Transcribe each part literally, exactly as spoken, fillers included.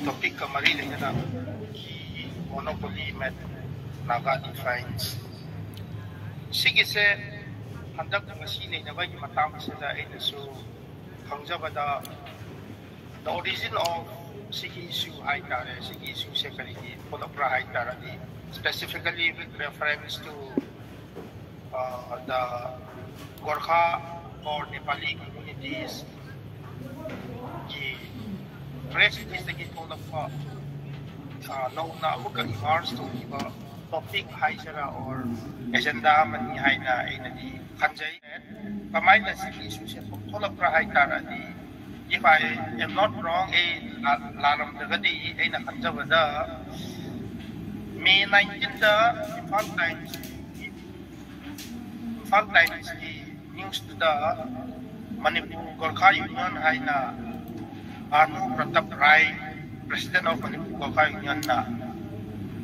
Topic ꯀ ꯃꯔꯤ ꯂꯩꯅꯅ, ꯀꯤ ꯃꯣꯅꯣꯄꯣꯂꯤ ꯃꯦꯠ ꯅꯥꯒꯥ ꯗꯤꯐꯥꯏꯟꯁ꯫ ꯁꯤꯒꯤꯁꯦ ꯍꯟꯗꯛ ꯉꯁꯤ ꯅꯩꯅꯕꯒꯤ ꯃꯇꯥꯡꯁꯤꯗ ꯑꯩꯅꯁꯨ ꯈꯪꯖꯕꯗ, the origin of ꯁꯤꯒꯤ issue ꯍꯥꯏꯇꯥꯔꯦ, ꯁꯤꯒꯤ issueꯁꯦ ꯀꯔꯤꯒꯤ ꯊꯣꯛꯂꯛꯄ꯭ꯔꯥ ꯍꯥꯏꯇꯥꯔꯗꯤ, specifically with reference to uh, the Gorkha or Nepali communities ꯀꯤ ꯔꯦꯁꯇꯒꯤ ꯊꯣꯛꯂꯛꯄ, uh, ꯅꯧꯅ ꯑꯃꯨꯛꯀ emerge ꯇꯧꯈꯤꯕ topic ꯍꯥꯏꯁꯤꯔꯥ or agenda ꯑꯃꯅꯤ ꯍꯥꯏꯅ ꯑꯩꯅꯗꯤ ꯈꯟꯖꯩ꯫ ꯀꯃꯥꯏꯅ ꯁꯤꯒꯤ issueꯁꯦ ꯊꯣꯛꯂꯛꯄ꯭ꯔꯥ ꯍꯥꯏꯇꯥꯔꯗꯤ, if I am not wrong, ꯑꯩ ꯂꯥꯜꯂꯝꯗ꯭ꯔꯒꯗꯤ, ꯑꯩꯅ ꯈꯟꯖꯕꯗ May nineteenꯗ Imphal Times, Imphal Timesꯀꯤ newsꯇꯨꯗ Manipur Gorkha Union ꯍꯥꯏꯅ Bhanu Pratap Rai, President of Manipur Gorkha Unionꯅ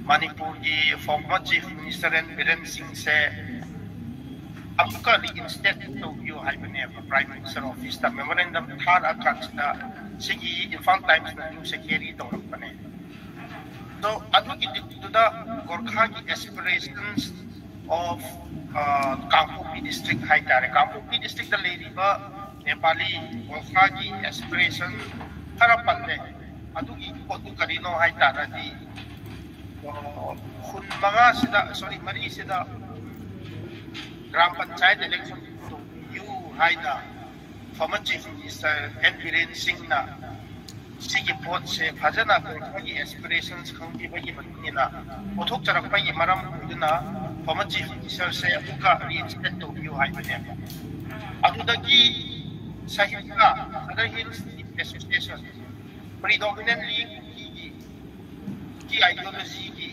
ꯃꯅꯤꯄꯨꯔꯒꯤ former Chief Minister N Biren Singhꯁꯦ ꯑꯃꯨꯛꯀ reinstate ꯇꯧꯕꯤꯌꯨ ꯍꯥꯏꯕꯅꯦꯕ Prime Minister Officeꯇ memorandum ꯊꯥꯔꯛꯑꯀꯥꯟꯁꯤꯗ꯫ ꯁꯤꯒꯤ Imphal Timesꯅ newsꯁꯦ carry ꯇꯧꯔꯛꯄꯅꯦ꯫ ꯑꯗꯣ ꯑꯗꯨꯒꯤꯗꯨꯗ Gorkhaꯒꯤ aspirations of, uh, Kangpokpi district ꯍꯥꯏꯇꯥꯔꯦ, ꯀꯥꯡꯄꯣꯛꯄꯤ districtꯇ ꯂꯩꯔꯤꯕ Nepali Gorkhaꯒꯤ aspiration ꯈꯔ ꯄꯜꯂꯦ꯫ ꯑꯗꯨꯒꯤ ꯄꯣꯠꯇꯨ ꯀꯔꯤꯅꯣ ꯍꯥꯏꯇꯥꯔꯗꯤ, ꯑ, ꯈꯨꯟ ꯃꯉꯥꯁꯤꯗ, sorry, ꯃꯔꯤꯁꯤꯗ ꯒ꯭ꯔꯥꯝ ꯄꯟꯆꯥꯌꯠ election ꯇꯧꯕꯤꯌꯨ ꯍꯥꯏꯅ former Chief Minister N Biren Singhꯅ ꯁꯤꯒꯤ ꯄꯣꯠꯁꯦ ꯐꯖꯅ ꯑꯩꯈꯣꯏꯒꯤ aspirations ꯈꯪꯕꯤꯕꯒꯤ ꯃꯇꯨꯡ ꯏꯟꯅ ꯄꯨꯊꯣꯛꯆꯔꯛꯄꯒꯤ ꯃꯔꯝ ꯑꯣꯏꯗꯨꯅ former Chief Ministerꯁꯦ ꯑꯃꯨꯛꯀ reinstate ꯇꯧꯕꯤꯌꯨ ꯍꯥꯏꯕꯅꯦꯕ꯫ ꯑꯗꯨꯗꯒꯤ ꯁꯥꯍꯤꯇ꯭ꯌ, Sadar Hills Association, predominantly ꯀꯨꯀꯤꯒꯤ, ꯀꯨꯀꯤ ideologyꯒꯤ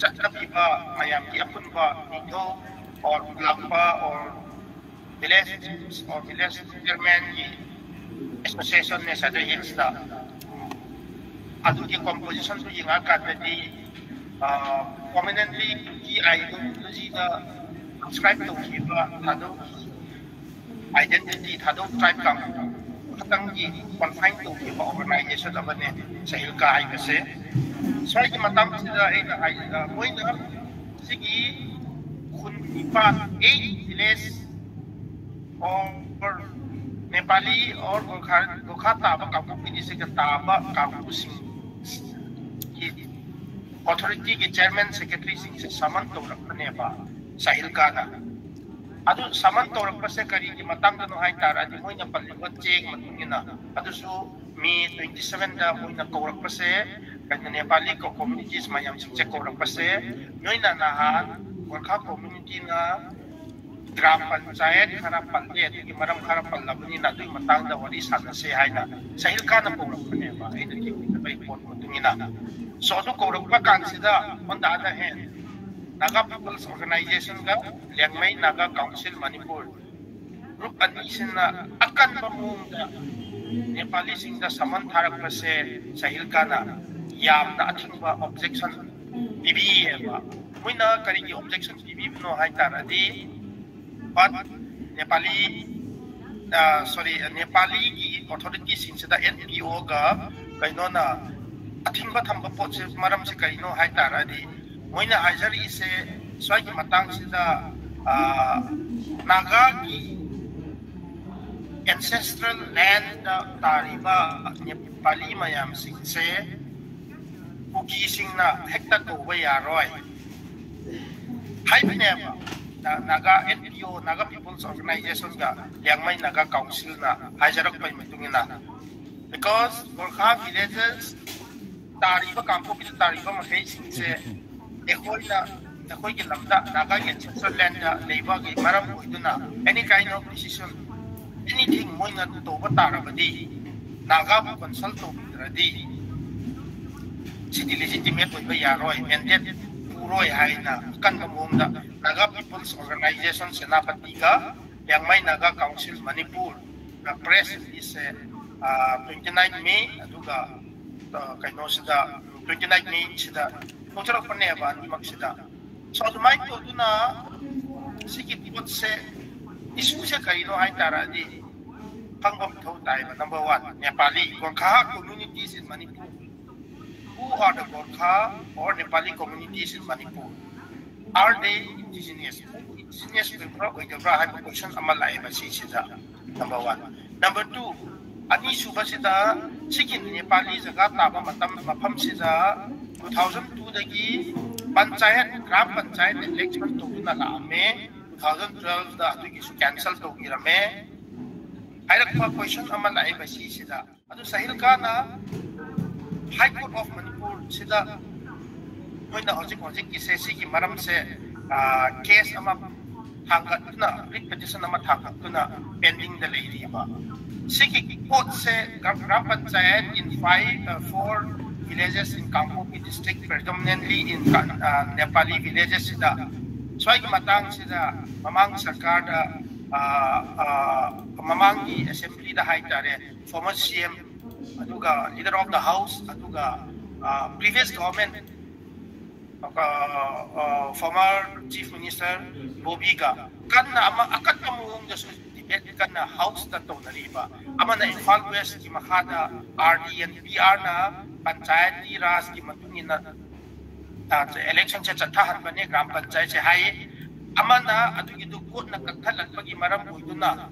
ꯆꯠꯅꯕꯤꯕ ꯃꯌꯥꯝꯒꯤ ꯑꯄꯨꯟꯕ ꯅꯤꯡꯊꯧ or ꯂꯥꯛꯄ or village chiefs or village chairmanꯒꯤ associationꯅꯦ Sadar Hillsꯇ꯫ ꯑꯗꯨꯒꯤ compositionꯗꯨ ꯌꯦꯡꯉꯛꯑꯀꯥꯟꯗꯗꯤ, ꯑ, prominently ꯀꯨꯀꯤ ideologyꯗ subscribe ꯇꯧꯈꯤꯕ ꯊꯥꯗꯧ identity, ꯊꯥꯗꯧ tribe ꯀꯥꯡꯕꯨ ꯈꯛꯇꯪꯒꯤ confine ꯇꯧꯈꯤꯕ organization ꯑꯃꯅꯦ ꯁꯍꯤꯜꯀꯥ ꯍꯥꯏꯕꯁꯦ꯫ ꯁ꯭ꯋꯥꯏꯒꯤ ꯃꯇꯥꯡꯁꯤꯗ ꯑꯩꯅ ꯍꯥꯏ, ꯑ, ꯃꯣꯏꯅ ꯁꯤꯒꯤ ꯈꯨꯟ ꯅꯤꯄꯥꯟ, eight village or Nepali or Gorkha, Gorkha ꯇꯥꯕ ꯀꯥꯡꯕꯨ, ꯀꯤꯗꯤꯁꯤꯒ ꯇꯥꯕ ꯀꯥꯡꯕꯨꯁꯤꯡꯒꯤ authority ꯒꯤ chairman, secretary ꯁꯤꯡꯁꯦ summon ꯇꯧꯔꯛꯄꯅꯦꯕ ꯁꯍꯤꯜꯀꯥꯅ꯫ ꯑꯗꯨ summon ꯇꯧꯔꯛꯄꯁꯦ ꯀꯔꯤꯒꯤ ꯃꯇꯥꯡꯗꯅꯣ ꯍꯥꯏ ꯇꯥꯔꯗꯤ, ꯃꯣꯏꯅ ꯄꯜꯂꯤꯕ ꯆꯦꯡ ꯃꯇꯨꯡ ꯏꯟꯅ, ꯑꯗꯨꯁꯨ ꯃꯦ twenty seven ꯗ ꯃꯣꯏꯅ ꯀꯧꯔꯛꯄꯁꯦ, ꯀꯩꯅꯣ, ꯅꯦꯄꯥꯂꯤ ꯀꯣ-, communities ꯃꯌꯥꯝꯁꯤꯡꯁꯦ ꯀꯧꯔꯛꯄꯁꯦ, ꯅꯣꯏꯅ ꯅꯍꯥꯟ ꯒꯣꯔꯈꯥ community ꯅ ꯒ꯭ꯔꯥꯝ ꯄꯟꯆꯥꯌꯠ ꯈꯔ ꯄꯜꯂꯦ, ꯑꯗꯨꯒꯤ ꯃꯔꯝ ꯈꯔ ꯄꯜꯂꯕꯅꯤꯅ ꯑꯗꯨꯒꯤ ꯃꯇꯥꯡꯗ ꯋꯥꯔꯤ ꯁꯥꯟꯅꯁꯦ ꯍꯥꯏꯅ ꯁꯍꯤꯜꯀꯥꯅ ꯀꯧꯔꯛꯄꯅꯦꯕ, ꯑꯩꯅ ꯊꯤꯕ ꯔꯤꯄꯣꯔꯠ ꯃꯇꯨꯡ ꯏꯟꯅ꯫ So, ꯑꯗꯨ ꯀꯧꯔꯛꯄ ꯀꯥꯟꯁꯤꯗ, on the other hand, Naga People's Organization ꯒ Liangmai Naga Council Manipur group ꯑꯅꯤꯁꯤꯅ ꯑꯀꯟꯕ ꯃꯑꯣꯡꯗ ꯅꯦꯄꯥꯂꯤꯁꯤꯡꯗ summon ꯊꯥꯔꯛꯄꯁꯦ ꯁꯍꯤꯜꯀꯥꯅ ꯌꯥꯝꯅ ꯑꯊꯤꯡꯕ objection ꯄꯤꯕꯤꯌꯦꯕ꯫ ꯃꯣꯏꯅ ꯀꯔꯤꯒꯤ objection ꯄꯤꯕꯤꯕꯅꯣ ꯍꯥꯏ ꯇꯥꯔꯗꯤ, but ꯅꯦꯄꯥꯂꯤ, ꯑ, sorry, ꯅꯦꯄꯥꯂꯤꯒꯤ authority ꯁꯤꯡꯁꯤꯗ N P O ꯒ ꯀꯩꯅꯣꯅ ꯑꯊꯤꯡꯕ ꯊꯝꯕ ꯄꯣꯠꯁꯦ, ꯃꯔꯝꯁꯦ ꯀꯔꯤꯅꯣ ꯍꯥꯏ ꯇꯥꯔꯗꯤ, ꯃꯣꯏꯅ ꯍꯥꯏꯖꯔꯤꯁꯦ ꯁ꯭ꯋꯥꯏꯒꯤ ꯃꯇꯥꯡꯁꯤꯗ, ꯑ, ꯅꯥꯒꯥꯒꯤ ancestral land ꯇꯥꯔꯤꯕ ꯅꯦꯄꯥꯂꯤ ꯃꯌꯥꯝꯁꯤꯡꯁꯦ ꯀꯨꯀꯤꯁꯤꯡꯅ ꯍꯦꯛꯇ ꯀꯧꯕ ꯌꯥꯔꯣꯏ ꯍꯥꯏꯕꯅꯦꯕ꯫ ꯅ-, Naga N P O, Naga People's Organization ꯒ ꯂꯤꯌꯥꯡꯃꯩ Naga Council ꯅ ꯍꯥꯏꯖꯔꯛꯄꯒꯤ ꯃꯇꯨꯡ ꯏꯟꯅ, because ꯒꯣꯔꯈꯥ villages ꯇꯥꯔꯤꯕ, ꯀꯥꯡꯄꯣꯛꯄꯤꯗ ꯇꯥꯔꯤꯕ ꯃꯈꯩꯁꯤꯡꯁꯦ ꯑꯩꯈꯣꯏꯅ, ꯑꯩꯈꯣꯏꯒꯤ ꯂꯝꯗ, ꯅꯥꯒꯥꯒꯤ ancestral land ꯗ ꯂꯩꯕꯒꯤ ꯃꯔꯝ ꯑꯣꯏꯗꯨꯅ, any kind of decision, anything ꯃꯣꯏꯅ ꯇꯧꯕ ꯇꯥꯔꯕꯗꯤ, ꯅꯥꯒꯥꯕꯨ consult ꯇꯧꯕꯤꯗ꯭ꯔꯗꯤ ꯁꯤꯗꯤ legitimate ꯑꯣꯏꯕ ꯌꯥꯔꯣꯏ, mandate ꯄꯨꯔꯣꯏ ꯍꯥꯏꯅ ꯑꯀꯟꯕ ꯃꯑꯣꯡꯗ Naga People's Organization ꯁꯦꯅꯥꯄꯇꯤꯒ Liangmai Naga Council Manipur ꯅ press release ꯁꯦ, ꯑ, twenty nine May, ꯑꯗꯨꯒ, ꯑ, ꯀꯩꯅꯣꯁꯤꯗ, twenty nine May ꯁꯤꯗ ꯊꯣꯛꯆꯔꯛꯄꯅꯦꯕ ꯑꯅꯤꯃꯛꯁꯤꯗ꯫ So, ꯑꯗꯨꯃꯥꯏꯅ ꯇꯧꯗꯨꯅ ꯁꯤꯒꯤ ꯄꯣꯠꯁꯦ, issue ꯁꯦ ꯀꯔꯤꯅꯣ ꯍꯥꯏ ꯇꯥꯔꯗꯤ, ꯈꯪꯕ ꯃꯊꯧ ꯇꯥꯏꯕ꯫ Number one, Nepali, Gorkha communities in Manipur. Who are the Gorkha or Nepali communities in Manipur? Are they indigenous? Indigenous ꯑꯣꯏꯕ꯭ꯔꯥ ꯑꯣꯏꯗꯕ꯭ꯔꯥ ꯍꯥꯏꯕ question ꯑꯃ ꯂꯥꯛꯑꯦꯕ ꯁꯤꯁꯤꯗ꯫ Number one. Number two, ꯑꯅꯤꯁꯨꯕꯁꯤꯗ ꯁꯤꯒꯤ ꯅꯦꯄꯥꯂꯤ ꯖꯒꯥ ꯇꯥꯕ ꯃꯇꯝ ꯃꯐꯝꯁꯤꯗ two thousand two ꯗꯒꯤ ꯄꯟꯆꯥꯌꯠ, ꯒ꯭ꯔꯥꯝ ꯄꯟꯆꯥꯌꯠ election ꯇꯧꯗꯨꯅ ꯂꯥꯛꯑꯝꯃꯦ꯫ Two thousand twelve ꯗ ꯑꯗꯨꯒꯤꯁꯨ cancel ꯇꯧꯕꯤꯔꯝꯃꯦ꯫ ꯍꯥꯏꯔꯛꯄ question ꯑꯃ ꯂꯥꯛꯑꯦꯕ ꯁꯤꯁꯤꯗ꯫ ꯑꯗꯨ ꯁꯥꯍꯤꯜ ꯈꯥꯟꯅ High Court of Manipur ꯁꯤꯗ ꯃꯣꯏꯅ ꯍꯧꯖꯤꯛ ꯍꯧꯖꯤꯛꯀꯤꯁꯦ ꯁꯤꯒꯤ ꯃꯔꯝꯁꯦ case ꯑꯃ ꯊꯥꯡꯒꯠꯇꯨꯅ, writ petition ꯑꯃ ꯊꯥꯡꯒꯠꯇꯨꯅ pending ꯗ ꯂꯩꯔꯤꯕ꯫ ꯁꯤꯒꯤ ꯄꯣꯠꯁꯦ gram panchayat in five, four villages in Kangpokpi district, predominantly in Nepali villages ꯁꯤꯗ ꯁ꯭ꯋꯥꯏꯒꯤ ꯃꯇꯥꯡꯁꯤꯗ ꯃꯃꯥꯡ ꯁꯔꯀꯥꯔꯗ, ꯃꯃꯥꯡꯒꯤ assembly ꯗ ꯍꯥꯏꯇꯥꯔꯦ, former C M, ꯑꯗꯨꯒ leader of the house, ꯑꯗꯨꯒ previous government, former chief minister ꯕꯣꯕꯤꯒ ꯀꯟꯅ ꯑꯃ ꯑꯀꯟꯕ ꯃꯑꯣꯡꯗꯁꯨ debate ꯀꯟꯅ house ꯇ ꯇꯧꯅꯔꯤꯕ꯫ ꯑꯃꯅ ꯏꯝꯐꯥꯜ West ꯀꯤ ꯃꯈꯥꯗ R D N P R ꯅ ꯄꯟꯆꯥꯌꯠꯇꯤ ꯔꯥꯖꯀꯤ ꯃꯇꯨꯡ ꯏꯟꯅ election ꯁꯦ ꯆꯠꯊꯍꯟꯕꯅꯦ ꯒ꯭ꯔꯥꯝ ꯄꯟꯆꯥꯌꯠꯁꯦ ꯍꯥꯏꯌꯦ꯫ ꯑꯃꯅ ꯑꯗꯨꯒꯤꯗꯨ court ꯅ ꯀꯛꯊꯠꯂꯛꯄꯒꯤ ꯃꯔꯝ ꯑꯣꯏꯗꯨꯅ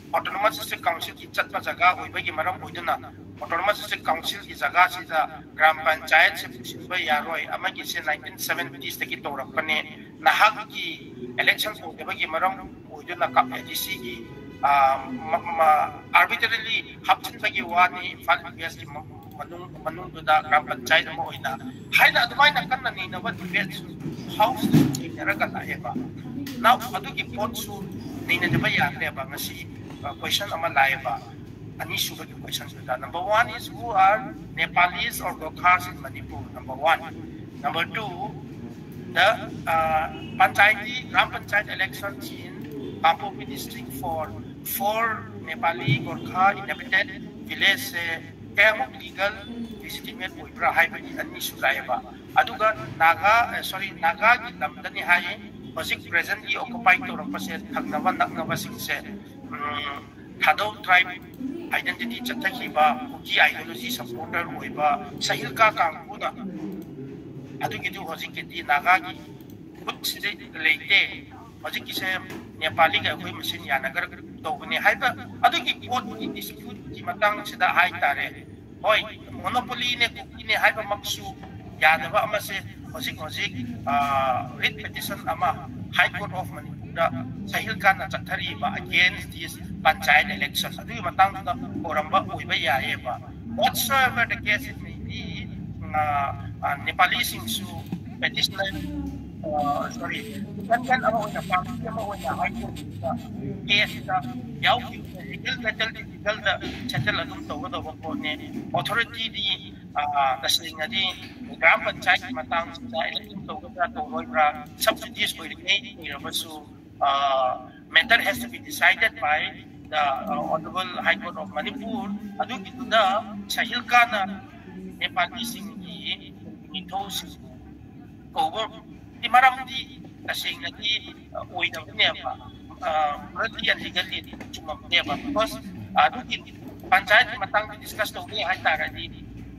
Autonomous District Council ꯒꯤ ꯆꯠꯄ ꯖꯒꯥ ꯑꯣꯏꯕꯒꯤ ꯃꯔꯝ ꯑꯣꯏꯗꯨꯅ Autonomous District Council ꯒꯤ ꯖꯒꯥꯁꯤꯗ ꯒ꯭ꯔꯥꯝ ꯄꯟꯆꯥꯌꯠꯁꯦ ꯄꯨꯁꯤꯟꯕ ꯌꯥꯔꯣꯏ, ꯑꯃꯒꯤꯁꯦ nineteen seventies ꯇꯒꯤ ꯇꯧꯔꯛꯄꯅꯦ, ꯅꯍꯥꯛꯀꯤ election ꯇꯧꯗꯕꯒꯤ ꯃꯔꯝ ꯑꯣꯏꯗꯨꯅ ꯀꯞ A D C ꯒꯤ arbitrarily ꯍꯥꯞꯆꯤꯟꯕꯒꯤ ꯋꯥꯅꯤ, ꯏꯝꯐꯥꯜ West ꯀꯤ ꯃꯅꯨꯡ, ꯃꯅꯨꯡꯗꯨꯗ ꯒ꯭ꯔꯥꯝ ꯄꯟꯆꯥꯌꯠ ꯑꯃ ꯑꯣꯏꯅ ꯍꯥꯏꯅ ꯑꯗꯨꯃꯥꯏꯅ ꯀꯟꯅ ꯅꯩꯅꯕ debate ꯁꯨ house ꯇ ꯊꯦꯡꯅꯔꯒ ꯂꯥꯛꯑꯦꯕ꯫ Now ꯑꯗꯨꯒꯤ ꯄꯣꯠꯁꯨ ꯅꯩꯅꯗꯕ ꯌꯥꯗ꯭ꯔꯦꯕ ꯉꯁꯤ question ꯑꯃ ꯂꯥꯛꯑꯦꯕ꯫ ꯑꯅꯤꯁꯨꯕꯒꯤ question ꯗꯨꯗ, number one is, who are Nepalis or Gorkhas in Manipur? Number one. Number two, the Panchayati, Gram Panchayat elections in Kangpokpi district for four Nepali Gorkha inhabited village ꯁꯦ ꯀꯌꯥꯃꯨꯛ legal legitimate ꯑꯣꯏꯕ꯭ꯔꯥ ꯍꯥꯏꯕꯒꯤ ꯑꯅꯤꯁꯨ ꯂꯥꯛꯑꯦꯕ꯫ ꯑꯗꯨꯒ Naga, sorry, ꯅꯥꯒꯥꯒꯤ ꯂꯝꯗꯅꯤ ꯍꯥꯏ ꯍꯧꯖꯤꯛ presently occupy ꯇꯧꯔꯛꯄꯁꯦ, ꯊꯪꯅꯕ ꯅꯛꯅꯕꯁꯤꯡꯁꯦ꯫ ꯊꯥꯗꯧ tribe identity ꯆꯠꯊꯈꯤꯕ, ꯀꯨꯀꯤ ideology supporter ꯑꯣꯏꯕ ꯁꯍꯤꯜꯀꯥ ꯀꯥꯡꯕꯨꯅ ꯑꯗꯨꯒꯤꯗꯨ ꯍꯧꯖꯤꯛꯀꯤꯗꯤ ꯅꯥꯒꯥꯒꯤ ꯈꯨꯠꯁꯤꯗ ꯂꯩꯇꯦ꯫ ꯍꯧꯖꯤꯛꯀꯤꯁꯦ ꯅꯦꯄꯥꯂꯤꯒ ꯑꯩꯈꯣꯏ ꯃꯁꯦꯟ ꯌꯥꯅꯒꯗꯧꯕꯅꯦ ꯍꯥꯏꯕ ꯑꯗꯨꯒꯤ ꯄꯣꯠꯀꯤ disputeꯀꯤ ꯃꯇꯥꯡꯁꯤꯗ ꯍꯥꯏꯇꯥꯔꯦ꯫ ꯍꯣꯏ, monopolyꯅꯦ, ꯀꯨꯀꯤꯅꯦ ꯍꯥꯏꯕꯃꯛꯁꯨ ꯌꯥꯗꯕ ꯑꯃꯁꯦ ꯍꯧꯖꯤꯛ ꯍꯧꯖꯤꯛ, ꯑ, writ petition ꯑꯃ High Court of Manipurꯗ ꯁꯍꯤꯜ ꯈꯥꯟꯅ ꯆꯠꯊꯔꯤꯕ against this panchayat election ꯑꯗꯨꯒꯤ ꯃꯇꯥꯡꯗꯨꯗ ꯍꯧꯔꯝꯕ ꯑꯣꯏꯕ ꯌꯥꯏꯑꯕ꯫ Whatsoever the case it may be, ꯑ, ꯑ, ꯅꯦꯄꯥꯂꯤꯁꯤꯡꯁꯨ petitioner, ꯑ, sorry, defendant ꯑꯃ ꯑꯣꯏꯅ, party ꯑꯃ ꯑꯣꯏꯅ High Courtꯇ caseꯇ ꯌꯥꯎꯈꯤꯕ legal battle legalꯗ settle ꯑꯗꯨꯝ ꯇꯧꯒꯗꯧꯕ ꯄꯣꯠꯅꯦ꯫ Authorityꯗꯤ, ꯑ, ꯇꯁꯦꯡꯅꯗꯤ ꯒ꯭ꯔꯥꯝ ꯄꯟꯆꯥꯌꯠꯀꯤ ꯃꯇꯥꯡꯁꯤꯗ election ꯇꯧꯒꯗ꯭ꯔꯥ ꯇꯧꯔꯣꯏꯗ꯭ꯔꯥ, subsidies ꯑꯣꯏꯔꯤꯉꯩ ꯑꯣꯏꯔꯕꯁꯨ, ꯑ, matter has to be decided by the, uh, Honorable High Court of Manipur꯫ ꯑꯗꯨꯒꯤꯗꯨꯗ Sahil ꯈꯥꯟꯅ ꯅꯦꯄꯥꯂꯤꯁꯤꯡꯒꯤ ꯅꯤꯡꯊꯧꯁꯤꯡ ꯀꯧꯕ ꯃꯔꯝꯗꯤ ꯇꯁꯦꯡꯅꯗꯤ, ꯑ, ꯑꯣꯏꯗꯕꯅꯦꯕ꯫ ꯑ, morally and legally ꯆꯨꯝꯃꯝꯅꯦꯕ꯫ Because ꯑꯗꯨꯒꯤ ꯄꯟꯆꯥꯌꯠꯀꯤ ꯃꯇꯥꯡꯗ discuss ꯇꯧꯒꯦ ꯍꯥꯏꯇꯥꯔꯗꯤ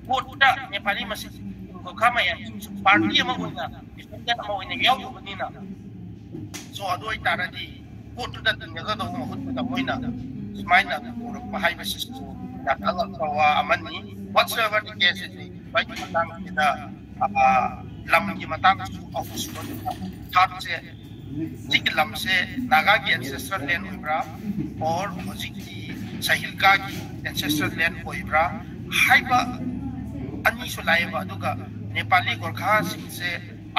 courtꯇ ꯅꯦꯄꯥꯂꯤ ꯃꯁꯦꯟ ꯒꯣꯔꯈꯥ ꯃꯌꯥꯝꯁꯤꯡꯁꯨ party ꯑꯃ ꯑꯣꯏꯅ, defendant ꯑꯃ ꯑꯣꯏꯅ ꯌꯥꯎꯔꯨꯕꯅꯤꯅ, so ꯑꯗꯨ ꯑꯣꯏꯇꯥꯔꯗꯤ courtꯇꯨꯗ ꯇꯤꯡꯅꯒꯗꯧꯕ ꯃꯍꯨꯠꯇꯨꯗ ꯃꯣꯏꯅ ꯁꯨꯃꯥꯏꯅ ꯇꯧꯔꯛꯄ ꯍꯥꯏꯕꯁꯤꯁꯨ ꯌꯥꯝ ꯀꯜꯂꯛꯄ ꯋꯥ ꯑꯃꯅꯤ꯫ Whatsoever the case it may be, ꯃꯇꯥꯡꯁꯤꯗ, ꯑ, ꯂꯝꯒꯤ ꯃꯇꯥꯡꯗꯁꯨ ꯑꯍꯨꯝꯁꯨꯕ ꯊꯥꯠꯁꯦ, ꯁꯤꯒꯤ ꯂꯝꯁꯦ ꯅꯥꯒꯥꯒꯤ ancestral land ꯑꯣꯏꯕ꯭ꯔꯥ, or ꯍꯧꯖꯤꯛꯀꯤ ꯁꯍꯤꯜꯀꯥꯒꯤ ancestral land ꯑꯣꯏꯕ꯭ꯔꯥ ꯍꯥꯏꯕ ꯑꯅꯤꯁꯨ ꯂꯥꯛꯑꯦꯕ꯫ ꯑꯗꯨꯒ Nepali ꯒꯣꯔꯈꯥꯁꯤꯡꯁꯦ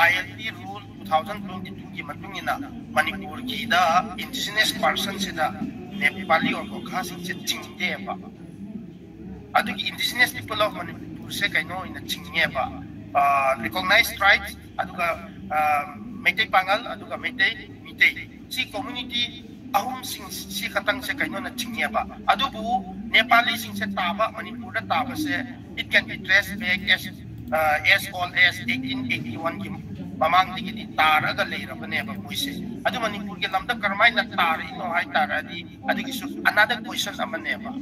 ILP rule two thousand twenty twoꯒꯤ ꯃꯇꯨꯡ ꯏꯟꯅ ꯃꯅꯤꯄꯨꯔꯒꯤꯗ indigenous personꯁꯤꯗ ꯅꯦꯄꯥꯂꯤ or ꯒꯣꯔꯈꯥꯁꯤꯡꯁꯦ ꯆꯤꯡꯗꯦꯕ꯫ ꯑꯗꯨꯒꯤ indigenous people of ꯃꯅꯤꯄꯨꯔꯁꯦ ꯀꯩꯅꯣ ꯑꯣꯏꯅ ꯆꯤꯡꯉꯦꯕ, ꯑ, recognized tribes, ꯑꯗꯨꯒ, ꯑ, ꯃꯩꯇꯩ ꯄꯥꯉꯜ, ꯑꯗꯨꯒ ꯃꯩꯇꯩ ꯃꯤꯇꯩ, ꯁꯤ community ꯑꯍꯨꯝꯁꯤꯡ ꯁꯤ ꯈꯛꯇꯪꯁꯦ ꯀꯩꯅꯣꯅ ꯆꯤꯡꯉꯦꯕ꯫ ꯑꯗꯨꯕꯨ ꯅꯦꯄꯥꯂꯤꯁꯤꯡꯁꯦ ꯇꯥꯕ, ꯃꯅꯤꯄꯨꯔꯗ ꯇꯥꯕꯁꯦ, it can be traced back as, uh, as old as eighteen eighty oneꯒꯤ ꯃꯃꯥꯡꯗꯒꯤꯗꯤ ꯇꯥꯔꯒ ꯂꯩꯔꯕꯅꯦꯕ ꯃꯣꯏꯁꯦ꯫ ꯑꯗꯨ ꯃꯅꯤꯄꯨꯔꯒꯤ ꯂꯝꯗ ꯀꯔꯝꯍꯥꯏꯅ ꯇꯥꯔꯛꯏꯅꯣ ꯍꯥꯏ ꯇꯥꯔꯗꯤ, ꯑꯗꯨꯒꯤꯁꯨ another question ꯑꯃꯅꯦꯕ꯫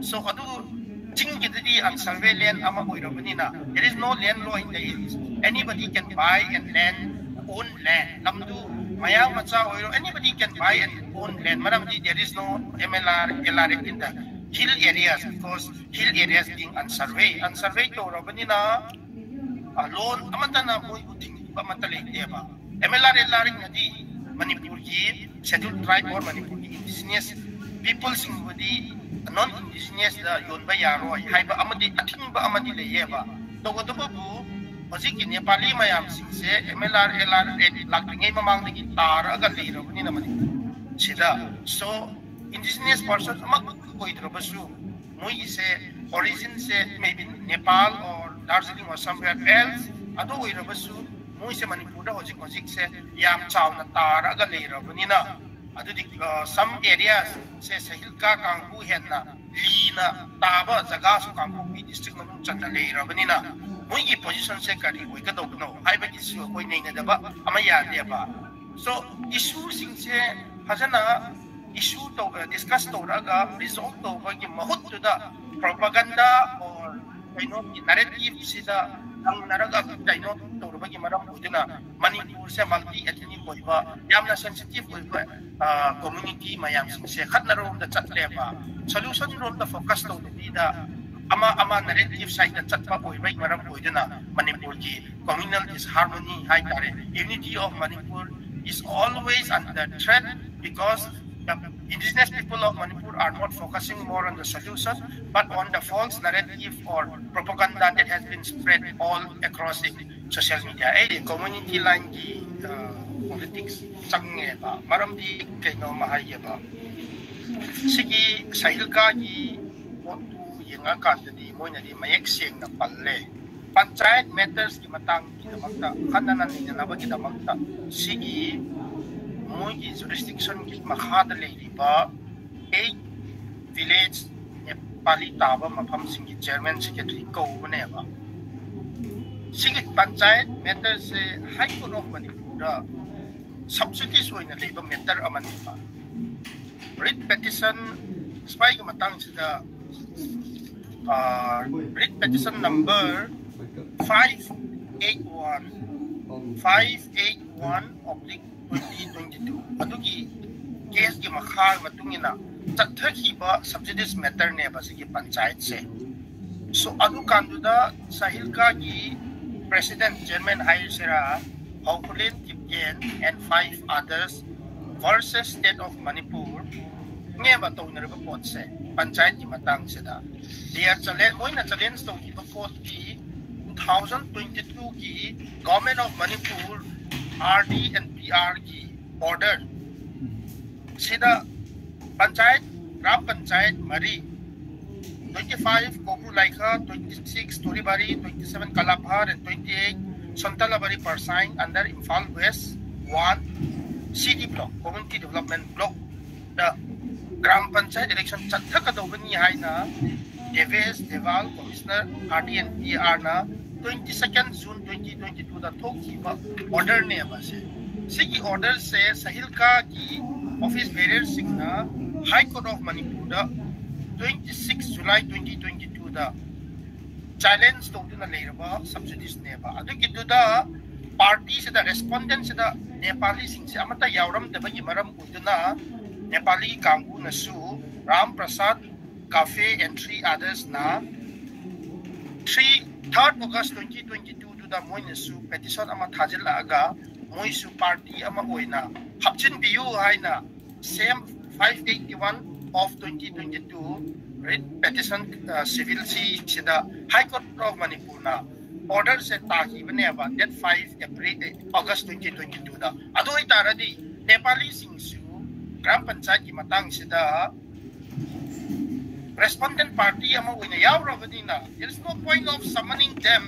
So ꯑꯗꯨ ꯆꯤꯡꯒꯤꯗꯗꯤ unsurvey land ꯑꯃ ꯑꯣꯏꯔꯕꯅꯤꯅ, there is no land law in the hills. Anybody can buy and land, own land. ꯂꯝꯗꯨ ꯃꯌꯥꯡ ꯃꯆꯥ ꯑꯣꯏꯔꯣ, anybody can buy and own land. ꯃꯔꯝꯗꯤ there is no M L R, L R Act in the hill areas, because hill areas being unsurvey. Unsurvey ꯇꯧꯔꯕꯅꯤꯅ, ꯂꯣꯟ ꯑꯃꯠꯇꯅ ꯃꯣꯏꯕꯨ ꯊꯤꯡꯕ ꯑꯃꯠꯇ ꯂꯩꯇꯦꯕ꯫ M L R, L R Act ꯅꯗꯤ ꯃꯅꯤꯄꯨꯔꯒꯤ Scheduled Tribe or ꯃꯅꯤꯄꯨꯔꯒꯤ indigenous people ꯁꯤꯡꯕꯨꯗꯤ non indigenous ꯗ ꯌꯣꯟꯕ ꯌꯥꯔꯣꯏ ꯍꯥꯏꯕ ꯑꯃꯗꯤ ꯑꯊꯤꯡꯕ ꯑꯃꯗꯤ ꯂꯩꯌꯦꯕ꯫ ꯇꯧꯕꯇꯕꯨ ꯍꯧꯖꯤꯛꯀꯤ ꯅꯦꯄꯥꯂꯤ ꯃꯌꯥꯝꯁꯤꯡꯁꯦ M L R, L R Act ꯂꯥꯛꯇ꯭ꯔꯤꯉꯩ ꯃꯃꯥꯡꯗꯒꯤ ꯇꯥꯔꯛꯑꯒ ꯂꯩꯔꯕꯅꯤꯅ ꯃꯅꯤꯄꯨꯔ ꯁꯤꯗ, so indigenous person ꯑꯃꯈꯛ ꯑꯣꯏꯗ꯭ꯔꯕꯁꯨ, ꯃꯣꯏꯒꯤꯁꯦ origin say maybe Nepal or Darjeeling or somewhere else ꯑꯗꯨ ꯑꯣꯏꯔꯕꯁꯨ, ꯃꯣꯏꯁꯦ ꯃꯅꯤꯄꯨꯔꯗ ꯍꯧꯖꯤꯛ ꯍꯧꯖꯤꯛꯁꯦ ꯌꯥꯝ ꯆꯥꯎꯅ ꯇꯥꯔꯛꯑꯒ ꯂꯩꯔꯕꯅꯤꯅ, ꯑꯗꯨꯗꯤ, ꯑ, some areas ꯁꯦ ꯁꯍꯤꯜꯀꯥ ꯀꯥꯡꯕꯨ ꯍꯦꯟꯅ ꯂꯤꯅ ꯇꯥꯕ ꯖꯒꯥꯁꯨ ꯀꯥꯡꯄꯣꯛꯄꯤ district ꯃꯅꯨꯡ ꯆꯟꯅ ꯂꯩꯔꯕꯅꯤꯅ, ꯃꯣꯏꯒꯤ position ꯁꯦ ꯀꯔꯤ ꯑꯣꯏꯒꯗꯧꯕꯅꯣ ꯍꯥꯏꯕꯒꯤꯁꯨ ꯑꯩꯈꯣꯏ ꯅꯩꯅꯗꯕ ꯑꯃ ꯌꯥꯗꯦꯕ꯫ So issue ꯁꯤꯡꯁꯦ ꯐꯖꯅ issue ꯇꯧ-, discuss ꯇꯧꯔꯒ resolve ꯇꯧꯕꯒꯤ ꯃꯍꯨꯠꯇꯨꯗ propaganda or ꯀꯩꯅꯣꯒꯤ narrative ꯁꯤꯗ ꯍꯪꯅꯔꯒ ꯀꯩꯅꯣ ꯇꯧꯔꯨꯕꯒꯤ ꯃꯔꯝ ꯑꯣꯏꯗꯨꯅ ꯃꯅꯤꯄꯨꯔꯁꯦ multi ethnic ꯑꯣꯏꯕ, ꯌꯥꯝꯅ sensitive ꯑꯣꯏꯕ, ꯑ, community ꯃꯌꯥꯝꯁꯤꯡꯁꯦ ꯈꯠꯅꯔꯣꯝꯗ ꯆꯠꯂꯦꯕ꯫ Solution ꯔꯣꯝꯗ focus ꯇꯧꯗꯕꯤꯗ ꯑꯃ ꯑꯃ narrative side ꯇ ꯆꯠꯄ ꯑꯣꯏꯕꯒꯤ ꯃꯔꯝ ꯑꯣꯏꯗꯨꯅ ꯃꯅꯤꯄꯨꯔꯒꯤ communal disharmony ꯍꯥꯏꯇꯥꯔꯦ, unity of Manipur is always under threat because the indigenous people of Manipur are not focusing more on the solution but on the false narrative or propaganda that has been spread all across the social media. ꯑꯩꯗꯤ community line ꯒꯤ, ꯑ, politics ꯆꯪꯉꯦꯕ꯫ ꯃꯔꯝꯗꯤ ꯀꯩꯅꯣꯝꯃ ꯍꯥꯏꯒꯦꯕ꯫ ꯁꯤꯒꯤ ꯁꯍꯤꯜꯀꯥꯒꯤ ꯄꯣꯠꯇꯨ ꯌꯦꯡꯉꯀꯥꯟꯗꯗꯤ ꯃꯣꯏꯅꯗꯤ ꯃꯌꯦꯛ ꯁꯦꯡꯅ ꯄꯜꯂꯦ꯫ Panchayat matters ꯀꯤ ꯃꯇꯥꯡꯒꯤꯗꯃꯛꯇ, ꯈꯠꯅ ꯅꯩꯅꯅꯕꯒꯤꯗꯃꯛꯇ ꯁꯤꯒꯤ ꯃꯣꯏꯒꯤ jurisdiction ꯒꯤ ꯃꯈꯥꯗ ꯂꯩꯔꯤꯕ eight village ꯅꯦꯄꯥꯂꯤ ꯇꯥꯕ ꯃꯐꯝꯁꯤꯡꯒꯤ chairman secretary ꯀꯧꯕꯅꯦꯕ꯫ ꯁꯤꯒꯤ Panchayat matter say High Court of Manipur the subsidies ꯑꯣꯏꯅ ꯂꯩꯕ matter ꯑꯃꯅꯦꯕ꯫ Writ petition, ꯁꯤꯐꯥꯏꯒꯤ ꯃꯇꯥꯡꯁꯤꯗ, ꯑꯥ, writ petition number five eight one, five eight one oblique twenty twenty-two, ꯑꯗꯨꯒꯤ caseꯀꯤ ꯃꯈꯥ ꯃꯇꯨꯡ ꯏꯟꯅ ꯆꯠꯊꯈꯤꯕ subsidies matterꯅꯦꯕ ꯁꯤꯒꯤ ꯄꯟꯆꯥꯌꯠꯁꯦ꯫ So ꯑꯗꯨꯀꯥꯟꯗꯨꯗ ꯁꯥꯍꯤꯜꯀꯥꯒꯤ president, chairman ꯍꯥꯏꯔꯁꯤꯔꯥ, ꯍꯧꯈꯨꯂꯦꯟ ꯇꯤꯞꯀꯦꯟ and five others versus State of Manipur ꯅꯦꯕ ꯇꯧꯅꯔꯤꯕ ꯄꯣꯠꯁꯦ꯫ ꯄꯟꯆꯥꯌꯠꯀꯤ ꯃꯇꯥꯡꯁꯤꯗ they are challenge, ꯃꯣꯏꯅ challenge ꯇꯧꯈꯤꯕ ꯄꯣꯠꯇꯤ two thousand twenty-twoꯒꯤ Government of Manipur RD and PRꯒꯤ order ꯁꯤꯗ ꯄꯟꯆꯥꯌꯠ, ꯒ꯭ꯔꯥꯝ ꯄꯟꯆꯥꯌꯠ ꯃꯔꯤ, twenty-five Kobru Laikha, twenty-six Toribari, twenty-seven Kalabhar and twenty-eight Sontalabari Parsain under Imphal West one CD block, Community Development Blockꯗ gram panchayat election ꯆꯠꯊꯒꯗꯧꯕꯅꯤ ꯍꯥꯏꯅ Debesh ꯗꯦꯋꯥꯜ, Commissioner RD and PRꯅ twenty-second June twenty twenty-twoꯗ ꯊꯣꯛꯈꯤꯕ orderꯅꯦꯕ ꯁꯦ꯫ ꯁꯤꯒꯤ orderꯁꯦ ꯁꯥꯍꯤꯜꯀꯥꯒꯤ office bearerꯁꯤꯡꯅ High Court of Manipurꯗ twenty-six July twenty twenty-twoꯗ challenge ꯇꯧꯗꯨꯅ ꯂꯩꯔꯕ subsidiesꯅꯦꯕ꯫ ꯑꯗꯨꯒꯤꯗꯨꯗ partyꯁꯤꯗ, respondentꯁꯤꯗ ꯅꯦꯄꯥꯂꯤꯁꯤꯡꯁꯦ ꯑꯃꯠꯇ ꯌꯥꯎꯔꯝꯗꯕꯒꯤ ꯃꯔꯝ ꯑꯣꯏꯗꯨꯅ Nepali ꯀꯥꯡꯕꯨꯅꯁꯨ Ram Prasad Kafe and three othersꯅ three, third August twenty twenty-twoꯗꯨꯗ ꯃꯣꯏꯅꯁꯨ petition ꯑꯃ ꯊꯥꯖꯤꯜꯂꯛꯑꯒ ꯃꯣꯏꯁꯨ party ꯑꯃ ꯑꯣꯏꯅ ꯍꯥꯞꯆꯤꯟꯕꯤꯌꯨ ꯍꯥꯏꯅ same five eighty-one of twenty twenty-two writ petition, ꯑ, civil Cꯁꯤꯗ High Court of Manipurꯅ orderꯁꯦ ꯇꯥꯈꯤꯕꯅꯦꯕ, date five April, August twenty twenty-twoꯗ꯫ ꯑꯗꯨ ꯑꯣꯏꯇꯥꯔꯗꯤ ꯅꯦꯄꯥꯂꯤꯁꯤꯡꯁꯨ ꯒ꯭ꯔꯥꯝ ꯄꯟꯆꯥꯌꯠꯀꯤ ꯃꯇꯥꯡꯁꯤꯗ respondent party ꯑꯃ ꯑꯣꯏꯅ ꯌꯥꯎꯔꯕꯅꯤꯅ, there is no point of summoning them.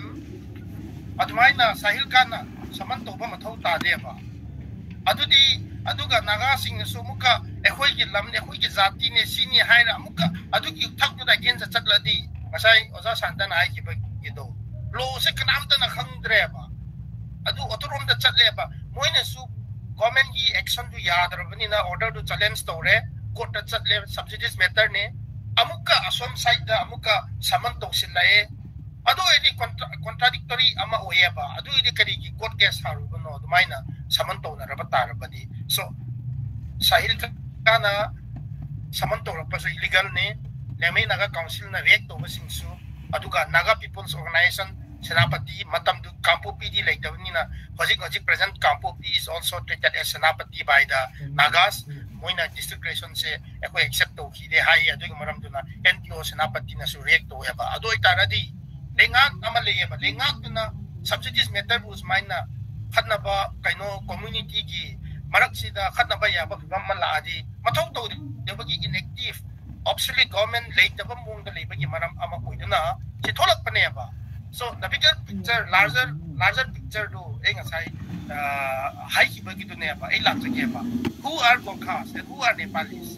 ꯑꯗꯨꯃꯥꯏꯅ ꯁꯥꯍꯤꯜꯀꯥꯅ summon ꯇꯧꯕ ꯃꯊꯧ ꯇꯥꯗꯦꯕ꯫ ꯑꯗꯨꯗꯤ, ꯑꯗꯨꯒ ꯅꯥꯒꯥꯁꯤꯡꯅꯁꯨ ꯑꯃꯨꯛꯀ ꯑꯩꯈꯣꯏꯒꯤ ꯂꯝꯅꯦ, ꯑꯩꯈꯣꯏꯒꯤ ꯖꯥꯇꯤꯅꯦ, ꯁꯤꯅꯤ ꯍꯥꯏꯔ ꯑꯃꯨꯛꯀ ꯑꯗꯨꯒꯤ ꯊꯛꯇꯨꯗ against ꯆꯠꯂꯗꯤ, ꯉꯁꯥꯏ ꯑꯣꯖꯥ ꯁꯥꯟꯇꯅ ꯍꯥꯏꯈꯤꯕꯒꯤꯗꯣ, lawꯁꯦ ꯀꯅꯥꯝꯇꯅ ꯈꯪꯗ꯭ꯔꯦꯕ꯫ ꯑꯗꯨ ꯑꯗꯨꯔꯣꯝꯗ ꯆꯠꯂꯦꯕ꯫ ꯃꯣꯏꯅꯁꯨ ꯒꯣꯔꯃꯦꯟꯒꯤ ꯑꯦꯛꯁꯟꯗꯨ ꯌꯥꯗ꯭ꯔꯕꯅꯤꯅ ꯑꯣꯔꯗꯔꯗꯨ ꯆꯦꯂꯦꯟꯖ ꯇꯧꯔꯦ, ꯀꯣꯔꯠꯇ ꯆꯠꯂꯦ, ꯁꯕꯖꯨꯗꯤꯁ ꯃꯦꯇꯔꯅꯦ꯫ ꯑꯃꯨꯛꯀ ꯑꯁꯣꯝ ꯁꯥꯏꯗ ꯑꯃꯨꯛꯀ ꯁꯃꯟ ꯇꯧꯁꯤꯜꯂꯛꯑꯦ꯫ ꯑꯗꯨ ꯑꯣꯏꯔꯗꯤ ꯀꯣꯟꯇ꯭ꯔꯥꯗꯤꯛꯇꯣꯔꯤ ꯑꯃ ꯑꯣꯏꯌꯦꯕ꯫ ꯑꯗꯨ ꯑꯣꯏꯔꯗꯤ ꯀꯔꯤꯒꯤ ꯀꯣꯔꯠ ꯀꯦꯁ ꯁꯥꯔꯨꯕꯅꯣ? ꯑꯗꯨꯃꯥꯏꯅ ꯁꯃꯟ ꯇꯧꯅꯔꯕ ꯇꯥꯔꯕꯗꯤ꯫ ꯁꯣ ꯁꯥꯍꯤꯜ ꯈꯥꯟꯅ ꯁꯃꯟ ꯇꯧꯔꯛꯄꯁꯨ ꯏꯂꯤꯒꯜꯅꯤ꯫ ꯂꯦꯃꯩ ꯅꯥꯒꯥ ꯀꯥꯎꯟꯁꯤꯜꯅ ꯔꯤꯌꯦꯛ ꯇꯧꯕꯁꯤꯡꯁꯨ, ꯑꯗꯨꯒ ꯅꯥꯒꯥ ꯄꯤꯄꯜꯁ ꯑꯣꯔꯒꯅꯥꯏꯖꯦꯁꯟ ꯁꯦꯅꯥꯄꯇꯤ, ꯃꯇꯝꯗꯨ ꯀꯥꯡꯄꯣꯛꯄꯤꯗꯤ ꯂꯩꯇꯕꯅꯤꯅ, ꯍꯧꯖꯤꯛ ꯍꯧꯖꯤꯛ present Kangpokpi is also treated as Senapati by the Nagas꯫ ꯃꯣꯏꯅ ꯗꯤꯁꯇ꯭ꯔꯤꯛ ꯀ꯭ꯔꯤꯌꯦꯁꯟꯁꯦ ꯑꯩꯈꯣꯏ ꯑꯦꯛꯁꯦꯞ ꯇꯧꯈꯤꯗꯦ ꯍꯥꯏꯌꯦ꯫ ꯑꯗꯨꯒꯤ ꯃꯔꯝꯗꯨꯅ ꯑꯦꯟ ꯄꯤ ꯑꯣ ꯁꯦꯅꯥꯄꯇꯤꯅꯁꯨ ꯔꯤꯌꯦꯛ ꯇꯧꯋꯦꯕ꯫ ꯑꯗꯨ ꯑꯣꯏꯇꯥꯔꯗꯤ ꯂꯩꯉꯥꯛ ꯑꯃ ꯂꯩꯌꯦꯕ, ꯂꯩꯉꯥꯛꯇꯨꯅ ꯁꯕꯖꯨꯗꯤꯁ ꯃꯦꯇꯔꯕꯨ ꯁꯨꯃꯥꯏꯅ ꯈꯠꯅꯕ, ꯀꯩꯅꯣ, ꯀꯝꯃ꯭ꯌꯨꯅꯤꯇꯤꯒꯤ ꯃꯔꯛꯁꯤꯗ ꯈꯠꯅꯕ ꯌꯥꯕ ꯐꯤꯕꯝ ꯑꯃ ꯂꯥꯛꯑꯗꯤ, ꯃꯊꯧ ꯇꯧꯗꯕꯒꯤ ꯏꯟꯑꯦꯛꯇꯤꯚ, ꯑꯣꯕꯁꯣꯂꯦꯠ ꯒꯣꯔꯃꯦꯟ ꯂꯩꯇꯕ ꯃꯑꯣꯡꯗ ꯂꯩꯕꯒꯤ ꯃꯔꯝ ꯑꯃ ꯑꯣꯏꯗꯨꯅ ꯁꯤ ꯊꯣꯛꯂꯛꯄꯅꯦꯕ꯫ So the bigger picture, larger larger picture ꯗꯨ ꯑꯩ ꯉꯁꯥꯏ, ꯑ, ꯍꯥꯏꯈꯤꯕꯒꯤꯗꯨꯅꯦꯕ ꯑꯩ ꯂꯥꯛꯆꯒꯦꯕ꯫ Who are Gorkhas and who are Nepalis?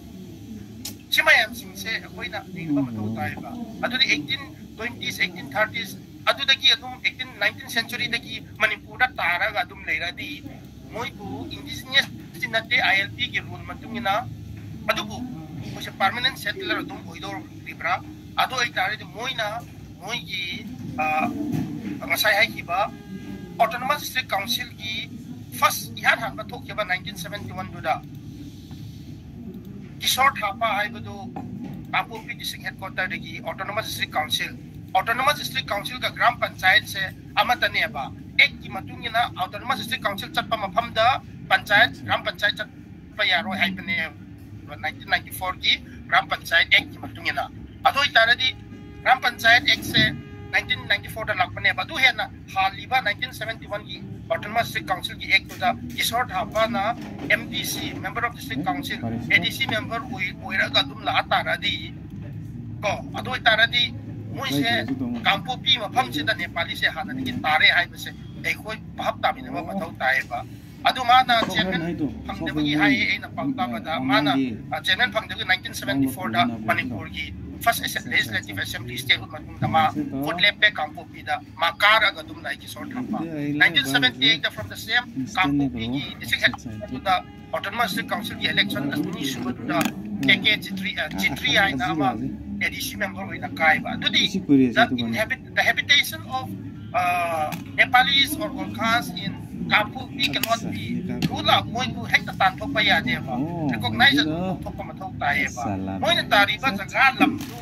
ꯁꯤ ꯃꯌꯥꯝꯁꯤꯡꯁꯦ ꯑꯩꯈꯣꯏꯅ ꯌꯦꯡꯕ ꯃꯊꯧ ꯇꯥꯏꯕ꯫ ꯑꯗꯨꯗꯤ eighteen twenties, eighteen thirties, ꯑꯗꯨꯗꯒꯤ ꯑꯗꯨꯝ eighteen, nineteenth century ꯗꯒꯤ ꯃꯅꯤꯄꯨꯔꯗ ꯇꯥꯔꯒ ꯑꯗꯨꯝ ꯂꯩꯔꯗꯤ, ꯃꯣꯏꯕꯨ indigenous ꯇꯤ ꯅꯠꯇꯦ, ꯑꯥꯏ ꯑꯦꯜ ꯄꯤ ꯒꯤ ꯔꯨꯜ ꯃꯇꯨꯡ ꯏꯟꯅ꯫ ꯑꯗꯨꯕꯨ ꯃꯣꯏꯁꯦ ꯄꯔꯃꯅꯦꯟ ꯁꯦꯇꯂꯔ ꯑꯗꯨꯝ ꯑꯣꯏꯗꯧꯔꯤꯕ꯭ꯔꯥ? ꯑꯗꯨ ꯑꯣꯏꯇꯥꯔꯗꯤ ꯃꯣꯏꯅ ꯃꯣꯏꯒꯤ, ꯑ, ꯉꯁꯥꯏ ꯍꯥꯏꯈꯤꯕ ꯑꯣꯇꯣꯅꯣꯃꯁ ꯗꯤꯁꯇ꯭ꯔꯤꯛ ꯀꯥꯎꯟꯁꯤꯜꯒꯤ ꯐꯥꯔꯁ, ꯏꯍꯥꯟ ꯍꯥꯟꯕ ꯊꯣꯛꯈꯤꯕ nineteen seventy one ꯗꯨꯗ ꯀꯤꯁꯣꯔ ꯊꯥꯄꯥ ꯍꯥꯏꯕꯗꯨ ꯀꯥꯡꯄꯣꯛꯄꯤ ꯗꯤꯁꯇ꯭ꯔꯤꯛ ꯍꯦꯗꯀ꯭ꯋꯥꯇꯔꯗꯒꯤ autonomous district council, autonomous district ꯀꯥꯎꯟꯁꯤꯜꯒ ꯒ꯭ꯔꯥꯝ ꯄꯟꯆꯥꯌꯠꯁꯦ ꯑꯃꯠꯇꯅꯦꯕ꯫ ꯑꯦꯛꯀꯤ ꯃꯇꯨꯡ ꯏꯟꯅ ꯑꯣꯇꯣꯅꯣꯃꯁ ꯗꯤꯁꯇ꯭ꯔꯤꯛ ꯀꯥꯎꯟꯁꯤꯜ ꯆꯠꯄ ꯃꯐꯝꯗ ꯄꯟꯆꯥꯌꯠ, ꯒ꯭ꯔꯥꯝ ꯄꯟꯆꯥꯌꯠ ꯆꯠꯄ ꯌꯥꯔꯣꯏ ꯍꯥꯏꯕꯅꯦꯕ꯫ Nineteen ninety four ꯒꯤ ꯒ꯭ꯔꯥꯝ ꯄꯟꯆꯥꯌꯠ ꯑꯦꯛꯀꯤ ꯃꯇꯨꯡ ꯏꯟꯅ꯫ ꯑꯗꯨ ꯑꯣꯏꯇꯥꯔꯗꯤ ꯒ꯭ꯔꯥꯝ ꯄꯟꯆꯥꯌꯠ ꯑꯦꯛꯁꯦ nineteen ninety four ꯗ ꯂꯥꯛꯄꯅꯦꯕ꯫ ꯑꯗꯨ ꯍꯦꯟꯅ ꯍꯥꯜꯂꯤꯕ nineteen seventy one ꯒꯤ ꯑꯣꯇꯣꯅꯣꯃꯁ ꯗꯤꯁꯇ꯭ꯔꯤꯛ ꯀꯥꯎꯟꯁꯤꯜꯒꯤ ꯑꯦꯛꯇꯨꯗ ꯀꯤꯁꯣꯔ ꯊꯥꯄꯥꯅ ꯑꯦꯝ ꯗꯤ ꯁꯤ, Member of District Council, ꯑꯦ ꯗꯤ ꯁꯤ ꯃꯦꯝꯕꯔ ꯑꯣꯏ-, ꯑꯣꯏꯔꯒ ꯑꯗꯨꯝ ꯂꯥꯛꯑ ꯇꯥꯔꯗꯤ ꯀꯣ, ꯑꯗꯨ ꯑꯣꯏꯇꯥꯔꯗꯤ ꯃꯣꯏꯁꯦ ꯀꯥꯡꯄꯣꯛꯄꯤ ꯃꯐꯝꯁꯤꯗ ꯅꯦꯄꯥꯂꯤꯁꯦ ꯍꯥꯟꯅꯗꯒꯤ ꯇꯥꯔꯦ ꯍꯥꯏꯕꯁꯦ ꯑꯩꯈꯣꯏ ꯚꯥꯞ ꯇꯥꯃꯤꯟꯅꯕ ꯃꯊꯧ ꯇꯥꯏꯌꯦꯕ꯫ ꯑꯗꯨ ꯃꯥꯅ ꯆꯤꯌꯔꯃꯦꯟ ꯐꯪꯗꯕꯒꯤ ꯍꯥꯏꯌꯦ, ꯑꯩꯅ ꯄꯥꯎ ꯇꯥꯕꯗ ꯃꯥꯅ, ꯑ, ꯆꯤꯌꯔꯃꯦꯟ ꯐꯪꯗꯕꯒꯤ nineteen seventy four ꯗ ꯃꯅꯤꯄꯨꯔꯒꯤ first legislative assembly statehood ꯃꯇꯨꯡꯗ ꯃꯥ ꯈꯨꯠ ꯂꯦꯞꯄꯦ ꯀꯥꯡꯄꯣꯛꯄꯤꯗ꯫ ꯃꯥ ꯀꯥꯔꯒ ꯑꯗꯨꯝ ꯂꯩꯈꯤ ꯁꯣꯔ ꯊꯝꯕ꯫ Nineteen seventy eight from the same ꯀꯥꯡꯄꯣꯛꯄꯤꯒꯤ district headquarter ꯗꯨꯗ autonomous district council ꯒꯤ election ꯑꯅꯤꯁꯨꯕꯗꯨꯗ ꯀꯦ ꯀꯦ ꯆꯤꯇ꯭ꯔꯤ, ꯑ, ꯆꯤꯇ꯭ꯔꯤ ꯍꯥꯏꯅ ꯑꯃ ꯑꯦ ꯗꯤ ꯁꯤ member ꯑꯣꯏꯅ ꯀꯥꯏꯕ꯫ ꯑꯗꯨꯗꯤ the inhabit-, the habitation of, uh, Nepalis or Gorkhas in Kangpokpi cannot be ruled out. ꯃꯣꯏꯕꯨ ꯍꯦꯛꯇ ꯇꯥꯟꯊꯣꯛꯄ ꯌꯥꯗꯦꯕ꯫ Recognize ꯑꯗꯨꯝ ꯇꯧꯊꯣꯛꯄ ꯃꯊꯧ ꯇꯥꯏꯌꯦꯕ꯫ ꯃꯣꯏꯅ ꯇꯥꯔꯤꯕ ꯖꯒꯥ ꯂꯝꯗꯨ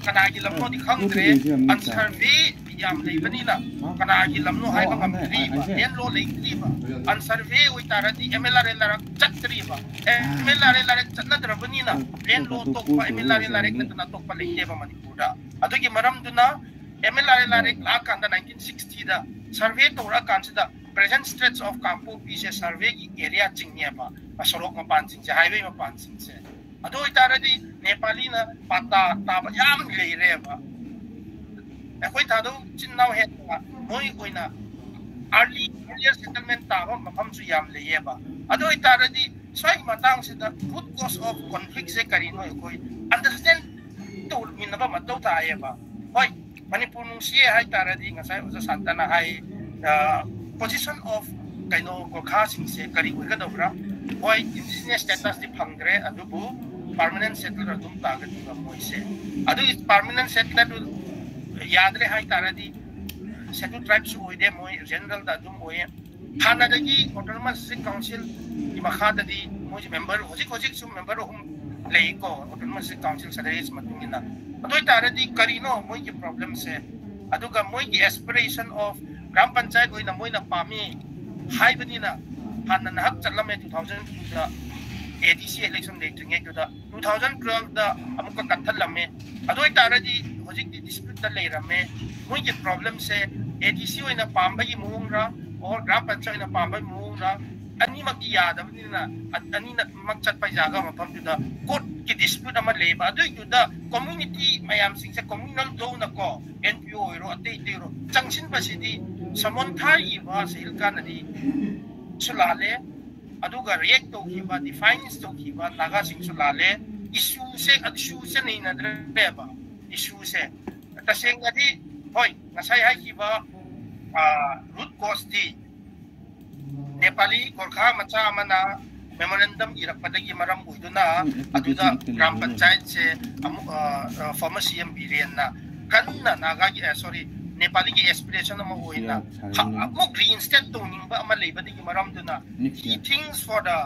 ꯀꯅꯥꯒꯤ ꯂꯝꯅꯣꯗꯤ ꯈꯪꯗ꯭ꯔꯦ꯫ Unsurvey ꯌꯥꯝ ꯂꯩꯕꯅꯤꯅ ꯀꯅꯥꯒꯤ ꯂꯝꯅꯣ ꯍꯥꯏꯕ ꯉꯝꯗ꯭ꯔꯤꯕ, land law ꯂꯩꯇ꯭ꯔꯤꯕ꯫ Unsurvey ꯑꯣꯏꯇꯥꯔꯗꯤ ꯑꯦꯝ ꯑꯦꯜ ꯑꯥꯔ ꯑꯦꯜ ꯂꯥꯏꯔꯛ ꯆꯠꯇ꯭ꯔꯤꯕ꯫ ꯑꯦꯝ ꯑꯦꯜ ꯑꯥꯔ ꯑꯦꯜ ꯂꯥꯏꯔꯛ ꯆꯠꯅꯗ꯭ꯔꯕꯅꯤꯅ land law ꯑꯇꯣꯞꯄ ꯑꯦꯝ ꯑꯦꯜ ꯑꯥꯔ ꯑꯦꯜ ꯂꯥꯏꯔꯛ ꯅꯠꯇꯅ ꯑꯇꯣꯞꯄ ꯂꯩꯇꯦꯕ ꯃꯅꯤꯄꯨꯔꯗ꯫ ꯑꯗꯨꯒꯤ ꯃꯔꯝꯗꯨꯅ ꯑꯦꯝ ꯑꯦꯜ ꯑꯥꯔ ꯑꯦꯜ ꯂꯥꯏꯔꯛ ꯂꯥꯛꯑꯀꯥꯟꯗ nineteen sixty the survey ꯇꯧꯔꯛꯑꯀꯥꯟꯁꯤꯗ present stretch of ꯀꯥꯡꯄꯣꯛꯄꯤꯁꯦ survey ꯒꯤ area ꯆꯤꯡꯉꯦꯕ, ꯁꯣꯔꯣꯛ ꯃꯄꯥꯟꯁꯤꯡꯁꯦ, highway ꯃꯄꯥꯟꯁꯤꯡꯁꯦ꯫ ꯑꯗꯨ ꯑꯣꯏꯇꯥꯔꯗꯤ ꯅꯦꯄꯥꯂꯤꯅ ꯄꯥꯇꯥ ꯇꯥꯕ ꯌꯥꯝ ꯂꯩꯔꯦꯕ꯫ ꯑꯩꯈꯣꯏ ꯊꯥꯗꯧ ꯆꯤꯟ ꯏꯅꯥꯎ ꯍꯦꯟꯅ ꯃꯣꯏ ꯑꯣꯏꯅ early, earlier settlement ꯇꯥꯕ ꯃꯐꯝꯁꯨ ꯌꯥꯝ ꯂꯩꯌꯦꯕ꯫ ꯑꯗꯨ ꯑꯣꯏꯇꯥꯔꯗꯤ ꯁ꯭ꯋꯥꯏꯒꯤ ꯃꯇꯥꯡꯁꯤꯗ root cause of conflict ꯁꯦ ꯀꯔꯤꯅꯣ ꯑꯩꯈꯣꯏ understand ꯇꯧꯃꯤꯟꯅꯕ ꯃꯊꯧ ꯇꯥꯏꯌꯦꯕ꯫ ꯍꯣꯏ, ꯃꯅꯤꯄꯨꯔ ꯅꯨꯡꯁꯤꯌꯦ ꯍꯥꯏꯇꯥꯔꯗꯤ ꯉꯁꯥꯏ ꯑꯣꯖꯥ ꯁꯥꯟꯇꯅ ꯍꯥꯏ, ꯑ, position of ꯀꯩꯅꯣ ꯒꯣꯔꯈꯥꯁꯤꯡꯁꯦ ꯀꯔꯤ ꯑꯣꯏꯒꯗꯧꯕ꯭ꯔꯥ? ꯍꯣꯏ, indigenous status ꯇꯤ ꯐꯪꯗ꯭ꯔꯦ, ꯑꯗꯨꯕꯨ permanent settler ꯑꯗꯨꯝ ꯇꯥꯒꯅꯤꯕ ꯃꯣꯏꯁꯦ꯫ ꯑꯗꯨꯒꯤ permanent settler ꯗꯨ ꯌꯥꯗ꯭ꯔꯦ ꯍꯥꯏꯇꯥꯔꯗꯤ scheduled tribe ꯁꯨ ꯑꯣꯏꯗꯦ, ꯃꯣꯏ general ꯗ ꯑꯗꯨꯝ ꯑꯣꯏꯌꯦ꯫ ꯍꯥꯟꯅꯗꯒꯤ autonomous district council ꯒꯤ ꯃꯈꯥꯗꯗꯤ ꯃꯣꯏꯁꯦ member, ꯍꯧꯖꯤꯛ ꯍꯧꯖꯤꯛꯁꯨ member ꯑꯍꯨꯝ ꯂꯩꯀꯣ, autonomous district council Sadar hills ꯃꯇꯨꯡ ꯏꯟꯅ꯫ ꯑꯗꯨ ꯑꯣꯏꯇꯥꯔꯗꯤ ꯀꯔꯤꯅꯣ ꯃꯣꯏꯒꯤ problem ꯁꯦ? ꯑꯗꯨꯒ ꯃꯣꯏꯒꯤ aspiration of ꯒ꯭ꯔꯥꯝ ꯄꯟꯆꯥꯌꯠ ꯑꯣꯏꯅ ꯃꯣꯏꯅ ꯄꯥꯝꯃꯤ ꯍꯥꯏꯕꯅꯤꯅ ꯍꯥꯟꯅ ꯅꯍꯥꯛ ꯆꯠꯂꯝꯃꯦ two thousand two ꯗ ꯑꯦ ꯗꯤ ꯁꯤ election ꯂꯩꯇ꯭ꯔꯤꯉꯩꯗꯨꯗ꯫ Two thousand twelve ꯗ ꯑꯃꯨꯛꯀ ꯀꯟꯊꯠꯂꯝꯃꯦ꯫ ꯑꯗꯨ ꯑꯣꯏꯇꯥꯔꯗꯤ ꯍꯧꯖꯤꯛꯇꯤ dispute ꯇ ꯂꯩꯔꯝꯃꯦ꯫ ꯃꯣꯏꯒꯤ problem ꯁꯦ ꯑꯦ ꯗꯤ ꯁꯤ ꯑꯣꯏꯅ ꯄꯥꯝꯕꯒꯤ ꯃꯑꯣꯡꯔ, or ꯒ꯭ꯔꯥꯝ ꯄꯟꯆꯥꯌꯠ ꯑꯣꯏꯅ ꯄꯥꯝꯕꯒꯤ ꯃꯑꯣꯡꯔ, ꯑꯅꯤꯃꯛꯇꯤ ꯌꯥꯗꯕꯅꯤꯅ ꯑ-, ꯑꯅꯤꯃꯛ ꯆꯠꯄ ꯌꯥꯒ ꯃꯐꯝꯗꯨꯗ court ꯀꯤ dispute ꯑꯃ ꯂꯩꯕ꯫ ꯑꯗꯨꯏꯗꯨꯗ community ꯃꯌꯥꯝꯁꯤꯡꯁꯦ communal ꯗꯧꯅꯀꯣ, ꯑꯦꯟ ꯄꯤ ꯑꯣ ꯑꯣꯏꯔꯣ, ꯑꯇꯩ ꯑꯇꯩ ꯑꯣꯏꯔꯣ, ꯆꯪꯁꯤꯟꯕꯁꯤꯗꯤ ꯁꯃꯣꯟ ꯊꯥꯔꯤꯕ ꯁꯍꯤꯜ ꯈꯥꯟꯅꯗꯤ ꯁꯨ ꯂꯥꯜꯂꯦ, ꯑꯗꯨꯒ react ꯇꯧꯈꯤꯕ, defiance ꯇꯧꯈꯤꯕ ꯅꯥꯒꯥꯁꯤꯡꯁꯨ ꯂꯥꯜꯂꯦ꯫ ꯏꯁꯨꯁꯦ ꯏꯁꯨꯁꯦ ꯅꯩꯅꯗ꯭ꯔꯦꯕ꯫ ꯏꯁꯨꯁꯦ ꯇꯁꯦꯡꯅꯗꯤ ꯍꯣꯏ, ꯉꯁꯥꯏ ꯍꯥꯏꯈꯤꯕ ꯔꯨꯠ ꯀꯣꯁꯇꯤ ꯅꯦꯄꯥꯂꯤ ꯒꯣꯔꯈꯥ ꯃꯆꯥ ꯑꯃꯅ ꯃꯦꯃꯣꯔꯦꯟꯗꯝ ꯏꯔꯛꯄꯗꯒꯤ ꯃꯔꯝ ꯑꯣꯏꯗꯨꯅ ꯑꯗꯨꯗ ꯒ꯭ꯔꯥꯝ ꯄꯟꯆꯥꯌꯠꯁꯦ ꯑꯃꯨꯛ ꯐꯣꯔꯃꯔ ꯁꯤ ꯑꯦꯝ ꯕꯤꯔꯦꯟꯅ ꯀꯟꯅ ꯅꯥꯒꯥꯒꯤ ꯁꯣꯔꯤ, ꯅꯦꯄꯥꯂꯤꯒꯤ ꯑꯦꯁꯄꯤꯔꯦꯁꯟ ꯑꯃ ꯑꯣꯏꯅ ꯑꯃꯨꯛ ꯔꯤꯏꯟꯁꯇꯦꯠ ꯇꯧꯅꯤꯡꯕ ꯑꯃ ꯂꯩꯕꯗꯒꯤ ꯃꯔꯝꯗꯨꯅ he thinks for the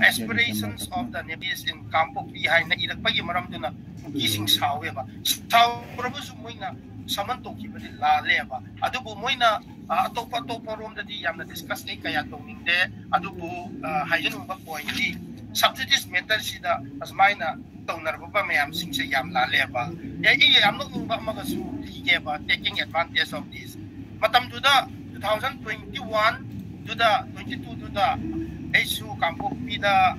aspirations of the Nepalese in ꯀꯥꯡꯄꯣꯛꯄꯤ ꯍꯥꯏꯅ ꯏꯔꯛꯄꯒꯤ ꯃꯔꯝꯗꯨꯅ ꯀꯨꯀꯤꯁꯤꯡ ꯁꯥꯎꯋꯦꯕ꯫ ꯁꯥꯎꯔꯕꯁꯨ ꯃꯣꯏꯅ ꯁꯃꯟ ꯇꯧꯈꯤꯕꯗꯤ ꯂꯥꯜꯂꯦꯕ꯫ ꯑꯗꯨꯕꯨ ꯃꯣꯏꯅ ꯑꯇꯣꯞꯄ ꯑꯇꯣꯞꯄ ꯔꯣꯝꯗꯗꯤ ꯌꯥꯝꯅ ꯗꯤꯁꯀꯁ ꯑꯩ ꯀꯌꯥ ꯇꯧꯅꯤꯡꯗꯦ꯫ ꯑꯗꯨꯕꯨ ꯍꯥꯏꯖꯅꯤꯡꯕ ꯄꯣꯏꯟꯗꯤ ꯁꯕꯖꯨꯗꯤꯁ ꯃꯦꯇꯔꯁꯤꯗ ꯑꯁꯨꯃꯥꯏꯅ ꯇꯧꯅꯔꯛꯄ ꯃꯌꯥꯝꯁꯤꯡꯁꯦ ꯌꯥꯝ ꯂꯥꯜꯂꯦꯕ꯫ ꯑꯩ ꯌꯥꯝ ꯅꯣꯛꯅꯤꯡꯕ ꯑꯃꯒꯁꯨ ꯄꯤꯒꯦꯕ, taking advantage of this꯫ ꯃꯇꯝꯗꯨꯗ two thousand twenty one ꯗꯨꯗ, twenty two ꯗꯨꯗ ꯑꯩꯁꯨ ꯀꯥꯡꯄꯣꯛꯄꯤꯗ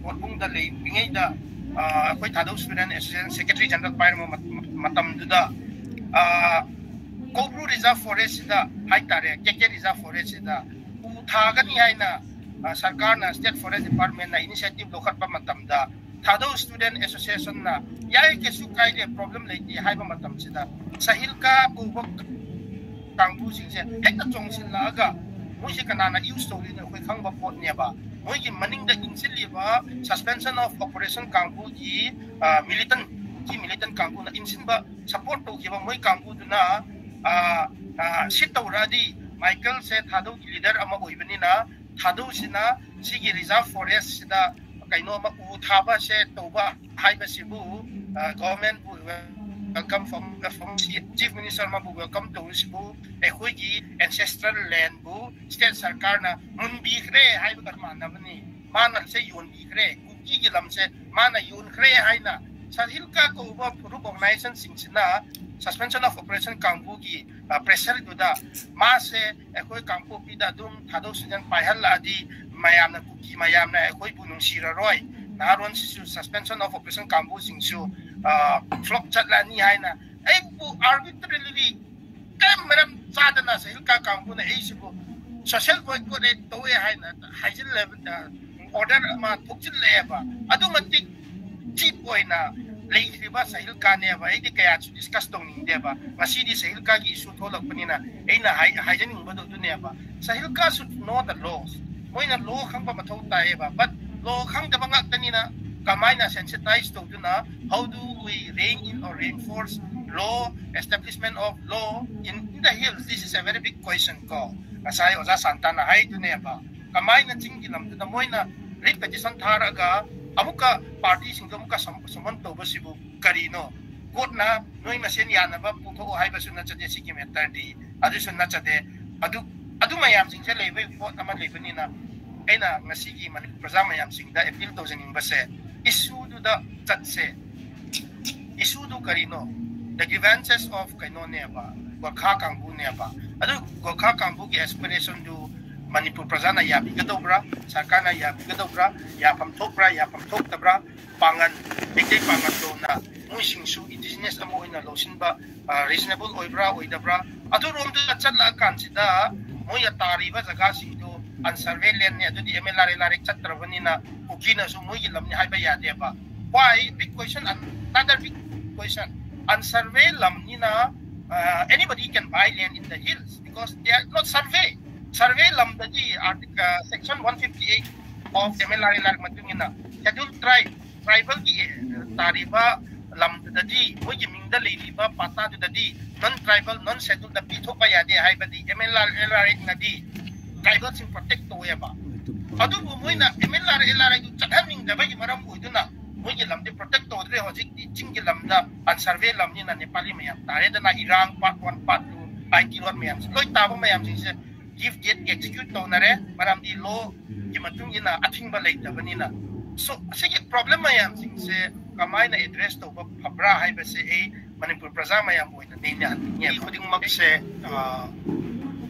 ꯀꯣꯔꯕꯨꯡꯗ ꯂꯩꯔꯤꯉꯩꯗ ꯑꯩꯈꯣꯏ ꯊꯥꯗꯧ ꯁ꯭ꯇꯨꯗꯦꯟ ꯑꯦꯁꯣꯁꯤꯌꯦꯁꯟ ꯁꯦꯀ꯭ꯔꯦꯇꯔꯤ ꯖꯦꯅꯔꯦꯜ ꯄꯥꯏꯔꯝꯕ ꯃꯇꯝꯗꯨꯗ ꯀꯧꯕ꯭ꯔꯨ ꯔꯤꯖꯥꯔꯚ ꯐꯣꯔꯦꯁꯁꯤꯗ ꯍꯥꯏꯇꯥꯔꯦ, ꯀꯦ ꯀꯦ ꯔꯤꯖꯥꯔꯚ ꯐꯣꯔꯦꯁꯁꯤꯗ ꯎ ꯊꯥꯒꯅꯤ ꯍꯥꯏꯅ ꯁꯔꯀꯥꯔꯅ, ꯁ꯭ꯇꯦꯠ ꯐꯣꯔꯦꯁ ꯗꯤꯄꯥꯔꯠꯃꯦꯟꯅ ꯏꯅꯤꯁꯤꯌꯦꯇꯤꯚ ꯂꯧꯈꯠꯄ ꯃꯇꯝꯗ ꯊꯥꯗꯧ ꯁ꯭ꯇꯨꯗꯦꯟ ꯑꯦꯁꯣꯁꯤꯌꯦꯁꯟꯅ ꯌꯥꯏ, ꯀꯩꯁꯨ ꯀꯥꯏꯗꯦ, ꯄ꯭ꯔꯣꯕ꯭ꯂꯦꯝ ꯂꯩꯇꯦ ꯍꯥꯏꯕ ꯃꯇꯝꯁꯤꯗ ꯁꯍꯤꯜꯀꯥ ꯀꯧꯕ ꯀꯥꯡꯕꯨꯁꯤꯡꯁꯦ ꯍꯦꯛꯇ ꯆꯣꯡꯁꯤꯜꯂꯛꯑꯒ ꯃꯣꯏꯁꯦ ꯀꯅꯥꯅ ꯌꯨꯁ ꯇꯧꯔꯤꯅꯣ ꯑꯩꯈꯣꯏ ꯈꯪꯕ ꯄꯣꯠꯅꯦꯕ꯫ ꯃꯣꯏꯒꯤ ꯃꯅꯤꯡꯗ ꯏꯟꯁꯤꯜꯂꯤꯕ suspension of operation ꯀꯥꯡꯕꯨꯒꯤ ꯃꯤꯂꯤꯇꯟ, ꯀꯤ ꯃꯤꯂꯤꯇꯟ ꯀꯥꯡꯕꯨꯅ ꯏꯟꯁꯤꯟꯕ, ꯁꯄꯣꯔꯠ ꯇꯧꯈꯤꯕ ꯃꯣꯏ ꯀꯥꯡꯕꯨꯗꯨꯅ ꯁꯤꯠ ꯇꯧꯔꯛꯑꯗꯤ ꯃꯥꯏꯀꯦꯜꯁꯦ ꯊꯥꯗꯧꯒꯤ ꯂꯤꯗꯔ ꯑꯃ ꯑꯣꯏꯕꯅꯤꯅ ꯊꯥꯗꯧꯁꯤꯅ ꯁꯤꯒꯤ ꯔꯤꯖꯥꯔꯚ ꯐꯣꯔꯦꯁꯁꯤꯗ ꯀꯩꯅꯣꯝꯃ ꯎ ꯊꯥꯕꯁꯦ ꯇꯧꯕ ꯍꯥꯏꯕꯁꯤꯕꯨ ꯒꯚꯔꯟꯃꯦꯟꯕꯨ ꯋꯦꯜꯀꯝ, ꯆꯤꯐ ꯃꯤꯅꯤꯁꯇꯔ ꯑꯃꯕꯨ ꯋꯦꯜꯀꯝ ꯇꯧꯔꯤꯁꯤꯕꯨ ꯑꯩꯈꯣꯏꯒꯤ ꯑꯦꯟꯁꯦꯁꯇ꯭ꯔꯦꯜ ꯂꯦꯟꯕꯨ ꯁ꯭ꯇꯦꯠ ꯁꯔꯀꯥꯔꯅ ꯃꯨꯟꯕꯤꯈ꯭ꯔꯦ ꯍꯥꯏꯕꯒ ꯃꯥꯟꯅꯕꯅꯤ꯫ ꯃꯥꯅ ꯁꯦ ꯌꯣꯟꯕꯤꯈ꯭ꯔꯦ, ꯀꯨꯀꯤꯒꯤ ꯂꯝꯁꯦ ꯃꯥꯅ ꯌꯣꯟꯈ꯭ꯔꯦ ꯍꯥꯏꯅ ꯁꯍꯤꯜꯀꯥ ꯀꯧꯕ ꯐꯨꯔꯨꯞ ꯑꯣꯔꯒꯅꯥꯏꯖꯦꯁꯟꯁꯤꯡꯁꯤꯅ suspension of operation ꯀꯥꯡꯕꯨꯒꯤ ꯄ꯭ꯔꯦꯁꯔꯗꯨꯗ ꯃꯥꯁꯦ ꯑꯩꯈꯣꯏ ꯀꯥꯡꯄꯣꯛꯄꯤꯗ ꯑꯗꯨꯝ ꯊꯥꯗꯧ ꯁ꯭ꯇꯨꯗꯦꯟ ꯄꯥꯏꯍꯜꯂꯛꯑꯗꯤ ꯃꯌꯥꯝꯅ, ꯀꯨꯀꯤ ꯃꯌꯥꯝꯅ ꯑꯩꯈꯣꯏꯕꯨ ꯅꯨꯡꯁꯤꯔꯔꯣꯏ, ꯅꯍꯥꯔꯣꯟꯁꯤꯁꯨ suspension of operation ꯀꯥꯡꯕꯨꯁꯤꯡꯁꯨ ꯐ꯭ꯂꯣꯞ ꯆꯠꯂꯅꯤ ꯍꯥꯏꯅ ꯑꯩꯕꯨ arbitrarily ꯀꯔꯤꯝ ꯃꯔꯝ ꯆꯥꯗꯅ ꯁꯍꯤꯜꯀꯥ ꯀꯥꯡꯕꯨꯅ ꯑꯩꯁꯤꯕꯨ social boycott ꯇꯧꯋꯦ ꯍꯥꯏꯅ ꯍꯥꯏꯖꯤꯜꯂꯦꯕ, ꯑꯣꯔꯗꯔ ꯑꯃ ꯊꯣꯛꯆꯤꯜꯂꯛꯑꯦꯕ꯫ ꯑꯗꯨ ꯃꯇꯤꯛ ꯆꯤꯞ ꯑꯣꯏꯅ ꯂꯩꯈ꯭ꯔꯤꯕ ꯁꯍꯤꯜꯀꯥꯅꯦꯕ꯫ ꯑꯩꯗꯤ ꯀꯌꯥꯁꯨ ꯗꯤꯁꯀꯁ ꯇꯧꯅꯤꯡꯗꯦꯕ꯫ ꯉꯁꯤꯗꯤ ꯁꯍꯤꯜꯀꯥꯒꯤ ꯏꯁꯨ ꯊꯣꯛꯂꯛꯄꯅꯤꯅ ꯑꯩꯅ ꯍꯥꯏ-, ꯍꯥꯏꯖꯅꯤꯡꯕꯗꯣ ꯑꯗꯨꯅꯦꯕ꯫ Sahilka should know the laws. ꯃꯣꯏꯅ ꯂꯣ ꯈꯪꯕ ꯃꯊꯧ ꯇꯥꯏꯌꯦꯕ꯫ But ꯂꯣ ꯈꯪꯗꯕ ꯉꯥꯛꯇꯅꯤꯅ ꯀꯃꯥꯏꯅ ꯁꯦꯟꯁꯤꯇꯥꯏꯁ ꯇꯧꯗꯨꯅ, how do we rein in or reinforce law, establishment of law in, in the hills? This is a very big question ꯀꯣ꯫ ꯉꯁꯥꯏ ꯑꯣꯖꯥ ꯁꯥꯟꯇꯥꯅ ꯍꯥꯏꯗꯨꯅꯦꯕ꯫ ꯀꯃꯥꯏꯅ ꯆꯤꯡꯒꯤ ꯂꯝꯗꯨꯗ ꯃꯣꯏꯅ ꯔꯤꯠ ꯄꯦꯇꯤꯁꯟ ꯊꯥꯔꯛꯑꯒ ꯑꯃꯨꯛꯀ ꯄꯥꯔꯇꯤꯁꯤꯡꯗꯣ ꯑꯃꯨꯛꯀ ꯁꯝ-, ꯁꯝꯃꯟ ꯇꯧꯕꯁꯤꯕꯨ ꯀꯔꯤꯅꯣ? ꯀꯣꯔꯠꯅ ꯅꯣꯏ ꯃꯁꯦꯟ ꯌꯥꯅꯕ ꯄꯨꯊꯣꯛꯑꯣ ꯍꯥꯏꯕꯁꯨ ꯅꯠꯆꯗꯦ ꯁꯤꯒꯤ ꯃꯦꯇꯔꯗꯤ꯫ ꯑꯗꯨꯁꯨ ꯅꯠꯆꯗꯦ꯫ ꯑꯗꯨ, ꯑꯗꯨ ꯃꯌꯥꯝꯁꯤꯡꯁꯦ ꯂꯩꯕꯒꯤ ꯄꯣꯠ ꯑꯃ ꯂꯩꯕꯅꯤꯅ ꯑꯩꯅ ꯉꯁꯤꯒꯤ ꯃꯅꯤꯄꯨꯔ ꯄ꯭ꯔꯖꯥ ꯃꯌꯥꯝꯁꯤꯡꯗ ꯑꯦꯄꯤꯜ ꯇꯧꯖꯅꯤꯡꯕꯁꯦ, ꯏꯁꯨꯗꯨꯗ ꯆꯠꯁꯦ꯫ ꯏꯁꯨꯗꯨ ꯀꯔꯤꯅꯣ? The grievances of ꯀꯩꯅꯣꯅꯦꯕ, ꯒꯣꯔꯈꯥ ꯀꯥꯡꯕꯨꯅꯦꯕ꯫ ꯑꯗꯨ ꯒꯣꯔꯈꯥ ꯀꯥꯡꯕꯨꯒꯤ ꯑꯦꯁꯄꯤꯔꯦꯁꯟꯗꯨ ꯃꯅꯤꯄꯨꯔ ꯄ꯭ꯔꯖꯥꯅ ꯌꯥꯕꯤꯒꯗꯧꯕ꯭ꯔꯥ? ꯁꯔꯀꯥꯔꯅ ꯌꯥꯕꯤꯒꯗꯧꯕ꯭ꯔꯥ? ꯌꯥꯐꯝ ꯊꯣꯛꯄ꯭ꯔꯥ? ꯌꯥꯐꯝ ꯊꯣꯛꯇꯕ꯭ꯔꯥ? ꯄꯥꯡꯒꯜ, ꯃꯩꯇꯩ ꯄꯥꯡꯒꯜꯗꯧꯅ ꯃꯣꯏꯁꯤꯡꯁꯨ ꯏꯟꯗꯤꯖꯤꯅꯁ ꯑꯃ ꯑꯣꯏꯅ ꯂꯧꯁꯤꯟꯕ ꯔꯤꯖꯅꯦꯕꯜ ꯑꯣꯏꯕ꯭ꯔꯥ ꯑꯣꯏꯗꯕ꯭ꯔꯥ? ꯑꯗꯨꯔꯣꯝꯗ ꯆꯠꯂꯛꯑꯀꯥꯟꯁꯤꯗ ꯃꯣꯏꯅ ꯇꯥꯔꯤꯕ ꯖꯒꯥꯁꯤꯡꯗꯨ ꯑꯟꯁꯔꯚꯦ ꯂꯦꯟꯅꯤ, ꯑꯗꯨꯗꯤ M L R L R ꯆꯠꯇ꯭ꯔꯕꯅꯤꯅ ꯀꯨꯀꯤꯅꯁꯨ ꯃꯣꯏꯒꯤ ꯂꯝꯅꯤ ꯍꯥꯏꯕ ꯌꯥꯗꯦꯕ꯫ Why? Big question, another big question. Unsurvey ꯂꯝꯅꯤꯅ, uh, anybody can buy land in the hills because they are not survey. Survey ꯂꯝꯗꯗꯤ article, uh, section one fifty eight of M L R L R ꯃꯇꯨꯡ ꯏꯟꯅ schedule tribe, tribalꯒꯤ, uh, ꯇꯥꯔꯤꯕ ꯂꯝꯗꯨꯗꯗꯤ, ꯃꯣꯏꯒꯤ ꯃꯤꯡꯗ ꯂꯩꯔꯤꯕ ꯄꯥꯇꯥꯗꯨꯗꯗꯤ non tribal, non schedule ꯗ ꯄꯤꯊꯣꯛꯄ ꯌꯥꯗꯦ ꯍꯥꯏꯕꯗꯤ M L R L R ꯅꯗꯤ tribalꯁꯤꯡ protect ꯇꯧꯋꯦꯕ꯫ ꯑꯗꯨꯕꯨ ꯃꯣꯏꯅ M L R L R ꯗꯨ ꯆꯠꯍꯟꯅꯤꯡꯗꯕꯒꯤ ꯃꯔꯝ ꯑꯣꯏꯗꯨꯅ ꯃꯣꯏꯒꯤ ꯂꯝꯗꯤ protect ꯇꯧꯗ꯭ꯔꯦ꯫ ꯍꯧꯖꯤꯛꯇꯤ ꯆꯤꯡꯒꯤ ꯂꯝꯗ unsurvey ꯂꯝꯅꯤꯅ ꯅꯦꯄꯥꯂꯤ ꯃꯌꯥꯝ ꯇꯥꯔꯦꯗꯅ, ꯏꯔꯥꯡ part one, part two, I T road ꯃꯌꯥꯝꯁꯦ ꯂꯣꯏ ꯇꯥꯕ ꯃꯌꯥꯝꯁꯤꯡꯁꯦ ꯒꯤꯐ ꯗꯦꯠ ꯑꯦꯛꯖꯤꯀ꯭ꯌꯨꯠ ꯇꯧꯅꯔꯦ, ꯃꯔꯝꯗꯤ ꯂꯣꯒꯤ ꯃꯇꯨꯡ ꯏꯟꯅ ꯑꯊꯤꯡꯕ ꯂꯩꯇꯕꯅꯤꯅ꯫ So, ꯑꯁꯤꯒꯤ ꯄ꯭ꯔꯣꯕ꯭ꯂꯦꯝ ꯃꯌꯥꯝꯁꯤꯡꯁꯦ ꯀꯃꯥꯏꯅ ꯑꯦꯗ꯭ꯔꯦꯁ ꯇꯧꯕ ꯐꯕ꯭ꯔꯥ ꯍꯥꯏꯕꯁꯦ ꯑꯩ ꯃꯅꯤꯄꯨꯔ ꯄ꯭ꯔꯖꯥ ꯃꯌꯥꯝꯕꯨ ꯑꯣꯏꯅ ꯅꯩꯅꯍꯟꯅꯤꯡꯉꯦ꯫ ꯃꯤ ꯈꯨꯗꯤꯡꯃꯛꯁꯦ, ꯑ,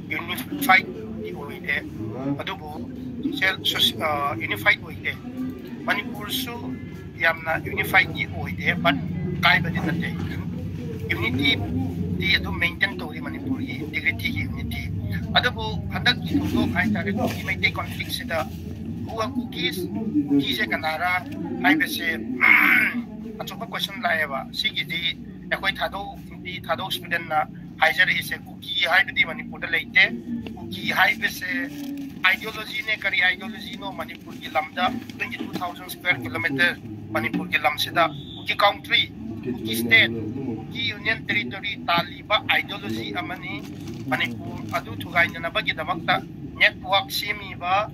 ꯌꯨꯅꯤꯐꯥꯏꯗ ꯑꯣꯏꯗꯦ, ꯑꯗꯨꯕꯨ ꯁꯣꯁꯤꯌꯦꯜ, ꯁꯣꯁꯤ-, ꯑ, ꯌꯨꯅꯤꯐꯥꯏꯗ ꯑꯣꯏꯗꯦ꯫ ꯃꯅꯤꯄꯨꯔꯁꯨ ꯌꯥꯝꯅ ꯌꯨꯅꯤꯐꯥꯏꯗꯤ ꯑꯣꯏꯗꯦ, but ꯀꯥꯏꯕꯗꯤ ꯅꯠꯇꯦ꯫ ꯌꯨꯅꯤꯇꯤꯗꯤ ꯑꯗꯨꯝ ꯃꯦꯟꯇꯦꯟ ꯇꯧꯔꯤ, ꯃꯅꯤꯄꯨꯔꯒꯤ ꯏꯟꯇꯤꯒ꯭ꯔꯤꯇꯤꯒꯤ ꯌꯨꯅꯤꯇꯤ꯫ ꯑꯗꯨꯕꯨ ꯍꯟꯗꯛꯀꯤ ꯊꯧꯗꯣꯛ ꯍꯥꯏꯇꯥꯔꯦ, ꯀꯨꯀꯤ ꯃꯩꯇꯩ ꯀꯣꯟꯐ꯭ꯂꯤꯛꯁꯤꯗ Who are Kukis? ꯀꯨꯀꯤꯁꯦ ꯀꯅꯥꯔꯥ ꯍꯥꯏꯕꯁꯦ ꯑꯆꯧꯕ ꯀꯣꯏꯁꯟ ꯂꯥꯛꯑꯦꯕ꯫ ꯁꯤꯒꯤꯗꯤ ꯑꯩꯈꯣꯏ ꯊꯥꯗꯧ, ꯍꯤꯟꯗꯤ ꯊꯥꯗꯧ ꯁ꯭ꯇꯨꯗꯦꯟꯅ ꯍꯥꯏꯖꯔꯛꯏꯁꯦ, ꯀꯨꯀꯤ ꯍꯥꯏꯕꯗꯤ ꯃꯅꯤꯄꯨꯔꯗ ꯂꯩꯇꯦ꯫ ꯀꯨꯀꯤ ꯍꯥꯏꯕꯁꯦ ꯑꯥꯏꯗꯤꯌꯣꯂꯣꯖꯤꯅꯦ꯫ ꯀꯔꯤ ꯑꯥꯏꯗꯤꯌꯣꯂꯣꯖꯤꯅꯣ? ꯃꯅꯤꯄꯨꯔꯒꯤ ꯂꯝꯗ twenty two thousand square kilometer ꯃꯅꯤꯄꯨꯔꯒꯤ ꯂꯝꯁꯤꯗ ꯀꯨꯀꯤ ꯀꯥꯎꯟꯇ꯭ꯔꯤ, ꯀꯨꯀꯤ ꯁ꯭ꯇꯦꯠ, ꯀꯨꯀꯤ ꯌꯨꯅꯤꯌꯟ ꯇꯦꯔꯤꯇꯣꯔꯤ ꯇꯥꯜꯂꯤꯕ ꯑꯥꯏꯗꯤꯌꯣꯂꯣꯖꯤ ꯑꯃꯅꯤ꯫ ꯃꯅꯤꯄꯨꯔ ꯑꯗꯨ ꯊꯨꯒꯥꯏꯅꯅꯕꯒꯤꯗꯃꯛꯇ ꯅꯦꯠꯋꯥꯔꯛ ꯁꯦꯝꯃꯤꯕ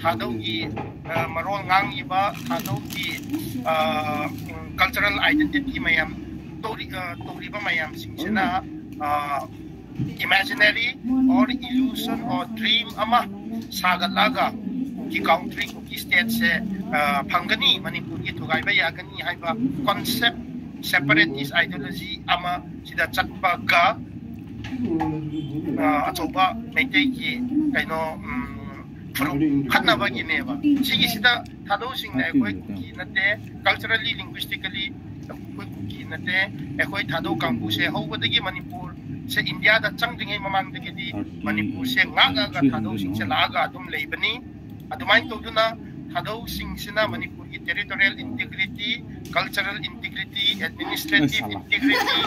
ꯊꯥꯗꯧꯒꯤ, ꯑ, ꯃꯔꯣꯜ ꯉꯥꯡꯉꯤꯕ ꯊꯥꯗꯧꯒꯤ, ꯑ, ꯎꯝ, ꯀꯜꯆꯔꯦꯜ ꯑꯥꯏꯗꯦꯟꯇꯤꯇꯤ ꯃꯌꯥꯝ ꯇꯧꯔꯤ-, ꯑ, ꯇꯧꯔꯤꯕ ꯃꯌꯥꯝꯁꯤꯡꯁꯤꯅ, ꯑ, imaginary or illusion or dream ꯑꯃ ꯁꯥꯒꯠꯂꯒ ꯀꯨꯀꯤ ꯀꯥꯎꯟꯇ꯭ꯔꯤ, ꯀꯨꯀꯤ ꯁ꯭ꯇꯦꯠꯁꯦ, ꯑ, ꯐꯪꯒꯅꯤ, ꯃꯅꯤꯄꯨꯔꯒꯤ ꯊꯨꯒꯥꯏꯕ ꯌꯥꯒꯅꯤ ꯍꯥꯏꯕ ꯀꯣꯟꯁꯦꯞ, ꯁꯦꯄꯔꯦꯇꯤꯁ ꯑꯥꯏꯗꯤꯌꯣꯂꯣꯖꯤ ꯑꯃ ꯁꯤꯗ ꯆꯠꯄꯒ, ꯑ, ꯑꯆꯧꯕ ꯃꯩꯇꯩꯒꯤ ꯀꯩꯅꯣ, ꯎꯝ, ꯐꯨꯔꯨꯞ ꯈꯠꯅꯕꯒꯤꯅꯦꯕ꯫ ꯁꯤꯒꯤꯁꯤꯗ ꯊꯥꯗꯧꯁꯤꯡꯅ ꯑꯩꯈꯣꯏ ꯀꯨꯀꯤ ꯅꯠꯇꯦ, ꯀꯜꯆꯔꯦꯜꯂꯤ, ꯂꯤꯡꯒ꯭ꯋꯤꯁꯇꯤꯀꯦꯜꯂꯤ ꯑꯩꯈꯣꯏ ꯀꯨꯀꯤ ꯅꯠꯇꯦ, ꯑꯩꯈꯣꯏ ꯊꯥꯗꯧ ꯀꯥꯡꯕꯨꯁꯦ ꯍꯧꯕꯗꯒꯤ ꯃꯅꯤꯄꯨꯔꯁꯦ ꯏꯟꯗꯤꯌꯥꯗ ꯆꯪꯗ꯭ꯔꯤꯉꯩ ꯃꯃꯥꯡꯗꯒꯤꯗꯤ ꯃꯅꯤꯄꯨꯔꯁꯦ ꯉꯥꯛꯑꯒ ꯊꯥꯗꯧꯁꯤꯡꯁꯦ ꯂꯥꯛꯑꯒ ꯑꯗꯨꯝ ꯂꯩꯕꯅꯤ꯫ ꯑꯗꯨꯃꯥꯏꯅ ꯇꯧꯗꯨꯅ ꯊꯥꯗꯧꯁꯤꯡꯁꯤꯅ ꯃꯅꯤꯄꯨꯔꯒꯤ territorial integrity, cultural integrity, administrative integrity,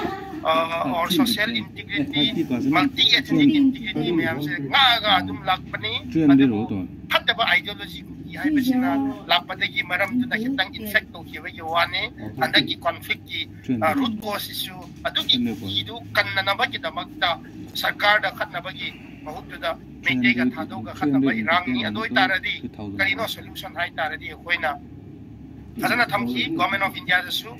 ꯑ, or social integrity, multi ethnic integrity ꯃꯌꯥꯝꯁꯦ ꯉꯥꯛꯑꯒ ꯑꯗꯨꯝ ꯂꯥꯛꯄꯅꯤ꯫ ꯑꯗꯨꯕꯨ ꯐꯠꯇꯕ ꯑꯥꯏꯗꯤꯌꯣꯂꯣꯖꯤ ꯀꯨꯀꯤ ꯍꯥꯏꯕꯁꯤꯅ ꯂꯥꯛꯄꯗꯒꯤ ꯃꯔꯝꯗꯨꯅ ꯈꯤꯇꯪ ꯏꯟꯐꯦꯛ ꯇꯧꯈꯤꯕꯒꯤ ꯋꯥꯅꯤ꯫ ꯍꯟꯗꯛꯀꯤ ꯀꯣꯟꯐ꯭ꯂꯤꯛꯀꯤ, ꯑ, ꯔꯨꯠ ꯀꯣꯁꯁꯤꯁꯨ ꯑꯗꯨꯒꯤ ꯀꯨꯀꯤꯗꯨ ꯀꯟꯅꯅꯕꯒꯤꯗꯃꯛꯇ ꯁꯔꯀꯥꯔꯗ ꯈꯠꯅꯕꯒꯤ ꯃꯍꯨꯠꯇꯨꯗ ꯃꯩꯇꯩꯒ ꯊꯥꯗꯧꯒ ꯈꯠꯅꯕ ꯏꯔꯥꯡꯅꯤ꯫ ꯑꯗꯨ ꯑꯣꯏꯇꯥꯔꯗꯤ ꯀꯔꯤꯅꯣ ꯁꯣꯂꯨꯁꯟ ꯍꯥꯏ ꯇꯥꯔꯗꯤ ꯑꯩꯈꯣꯏꯅ ꯐꯖꯅ ꯊꯝꯈꯤ꯫ Government of Indiaꯗꯁꯨ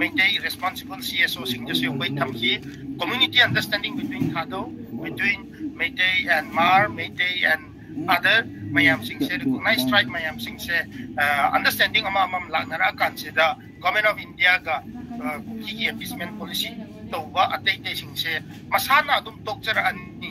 Meitei responsible C S Oꯁꯤꯡꯗꯁꯨ ꯑꯩꯈꯣꯏ ꯊꯝꯈꯤ꯫ Community understanding between Thadou, between Meitei and Hmar, Meitei and other ꯃꯌꯥꯝꯁꯤꯡꯁꯦ, recognized tribe ꯃꯌꯥꯝꯁꯤꯡꯁꯦ, ꯑ, understanding ꯑꯃ ꯑꯃ ꯂꯥꯛꯅꯔꯛꯑ ꯀꯥꯟꯁꯤꯗ Government of Indiaꯒ, ꯑ, ꯀꯨꯀꯤꯒꯤ appeasement policy ꯇꯧꯕ ꯑꯇꯩ ꯑꯇꯩꯁꯤꯡꯁꯦ ꯃꯁꯥꯅ ꯑꯗꯨꯝ ꯇꯣꯛꯆꯔꯛꯑꯅꯤ꯫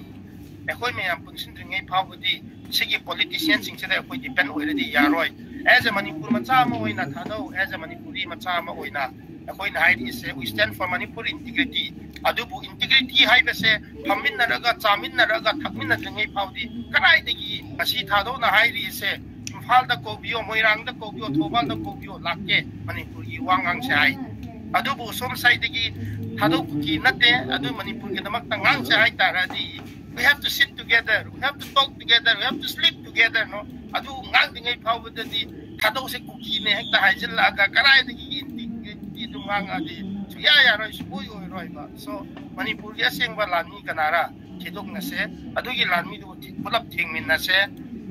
ꯑꯩꯈꯣꯏ ꯃꯌꯥꯝ ꯄꯨꯟꯁꯤꯟꯗ꯭ꯔꯤꯉꯩ ꯐꯥꯎꯕꯗꯤ ꯁꯤꯒꯤ politicianꯁꯤꯡꯁꯤꯗ ꯑꯩꯈꯣꯏ depend ꯑꯣꯏꯔꯗꯤ ꯌꯥꯔꯣꯏ꯫ As a ꯃꯅꯤꯄꯨꯔ ꯃꯆꯥ ꯑꯃ ꯑꯣꯏꯅ ꯊꯥꯗꯧ, as a ꯃꯅꯤꯄꯨꯔꯤ ꯃꯆꯥ ꯑꯃ ꯑꯣꯏꯅ ꯑꯩꯈꯣꯏꯅ ꯍꯥꯏꯔꯤꯁꯦ, we stand for Manipur integrity꯫ ꯑꯗꯨꯕꯨ integrity ꯍꯥꯏꯕꯁꯦ ꯐꯝꯃꯤꯟꯅꯔꯒ, ꯆꯥꯃꯤꯟꯅꯔꯒ, ꯊꯛꯃꯤꯟꯅꯗ꯭ꯔꯤꯉꯩ ꯐꯥꯎꯗꯤ ꯀꯗꯥꯏꯗꯒꯤ ꯉꯁꯤ ꯊꯥꯗꯧꯅ ꯍꯥꯏꯔꯤꯁꯦ ꯏꯝꯐꯥꯜꯗ ꯀꯧꯕꯤꯌꯣ, ꯃꯣꯏꯔꯥꯡꯗ ꯀꯧꯕꯤꯌꯣ, ꯊꯧꯕꯥꯜꯗ ꯀꯧꯕꯤꯌꯣ, ꯂꯥꯛꯀꯦ, ꯃꯅꯤꯄꯨꯔꯒꯤ ꯋꯥ ꯉꯥꯡꯁꯦ ꯍꯥꯏ꯫ ꯑꯗꯨꯕꯨ ꯁꯣꯝ ꯁꯥꯏꯗꯒꯤ ꯊꯥꯗꯣꯛ ꯀꯨꯀꯤ ꯅꯠꯇꯦ, ꯑꯗꯨ ꯃꯅꯤꯄꯨꯔꯒꯤꯗꯃꯛꯇ ꯉꯥꯡꯁꯦ ꯍꯥꯏꯇꯥꯔꯗꯤ, we have to sit together, we have to talk together, we have to sleep together, no? ꯑꯗꯨ ꯉꯥꯡꯗ꯭ꯔꯤꯉꯩ ꯐꯥꯎꯕꯗꯗꯤ ꯊꯥꯗꯣꯛꯁꯦ ꯀꯨꯀꯤꯅꯦ ꯍꯦꯛꯇ ꯍꯥꯏꯖꯤꯜꯂꯛꯑꯒ ꯀꯗꯥꯏꯗꯒꯤ ꯏꯟꯇꯤꯒ꯭ꯔꯤꯇꯤ ꯑꯗꯨ ꯉꯥꯡꯉꯛꯑꯗꯤ ꯁꯨꯡꯌꯥ ꯌꯥꯔꯣꯏ, ꯁꯨꯡꯑꯣꯏ ꯑꯣꯏꯔꯣꯏꯕ꯫ So, ꯃꯅꯤꯄꯨꯔꯒꯤ ꯑꯁꯦꯡꯕ ꯂꯥꯟꯃꯤ ꯀꯅꯥꯔꯥ ꯊꯤꯗꯣꯛꯅꯁꯦ, ꯑꯗꯨꯒꯤ ꯂꯥꯟꯃꯤꯗꯨꯕꯨ ꯊꯤ-, ꯄꯨꯂꯞ ꯊꯦꯡꯃꯤꯟꯅꯁꯦ꯫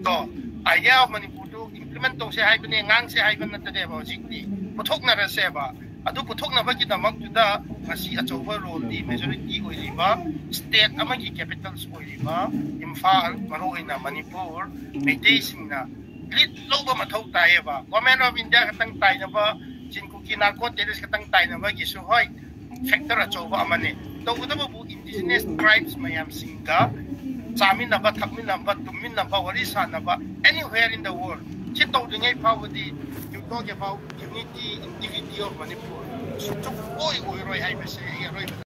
ꯇꯣ, idea of ꯃꯅꯤꯄꯨꯔꯗꯨ implement ꯇꯧꯁꯦ ꯍꯥꯏꯕꯅꯦ, ꯉꯥꯡꯁꯦ ꯍꯥꯏꯕ ꯅꯠꯇꯅꯦꯕ꯫ ꯍꯧꯖꯤꯛꯇꯤ ꯄꯨꯊꯣꯛꯅꯔꯁꯦꯕ꯫ ꯑꯗꯨ ꯄꯨꯊꯣꯛꯅꯕꯒꯤꯗꯃꯛꯇꯨꯗ ꯉꯁꯤ ꯑꯆꯧꯕ role ꯗꯤ majority ꯑꯣꯏꯔꯤꯕ state ꯑꯃꯒꯤ capitals ꯑꯣꯏꯔꯤꯕ ꯏꯝꯐꯥꯜ, ꯃꯔꯨꯑꯣꯏꯅ ꯃꯅꯤꯄꯨꯔ, ꯃꯩꯇꯩꯁꯤꯡꯅ lead ꯂꯧꯕ ꯃꯊꯧ ꯇꯥꯏꯌꯦꯕ꯫ Government of India ꯈꯛꯇꯪ ꯇꯥꯏꯅꯕ, ꯆꯤꯟ ꯀꯨꯀꯤ narco terrorist ꯈꯛꯇꯪ ꯇꯥꯏꯅꯕꯒꯤꯁꯨ ꯍꯣꯏ factor ꯑꯆꯧꯕ ꯑꯃꯅꯤ꯫ ꯇꯧꯒꯗꯕꯕꯨ indigenous tribes ꯃꯌꯥꯝꯁꯤꯡꯒ ꯆꯥꯃꯤꯟꯅꯕ, ꯊꯛꯃꯤꯟꯅꯕ, ꯇꯨꯝꯃꯤꯟꯅꯕ, ꯋꯥꯔꯤ ꯁꯥꯟꯅꯕ, anywhere in the world꯫ ꯁꯤ ꯇꯧꯗ꯭ꯔꯤꯉꯩ ꯐꯥꯎꯕꯗꯤ you talk about unity, integrity of Manipur, ꯁꯨꯡꯆꯨꯛ ꯑꯣꯏ ꯑꯣꯏꯔꯣꯏ ꯍꯥꯏꯕꯁꯦ ꯑꯩ ꯑꯔꯣꯏꯕꯗ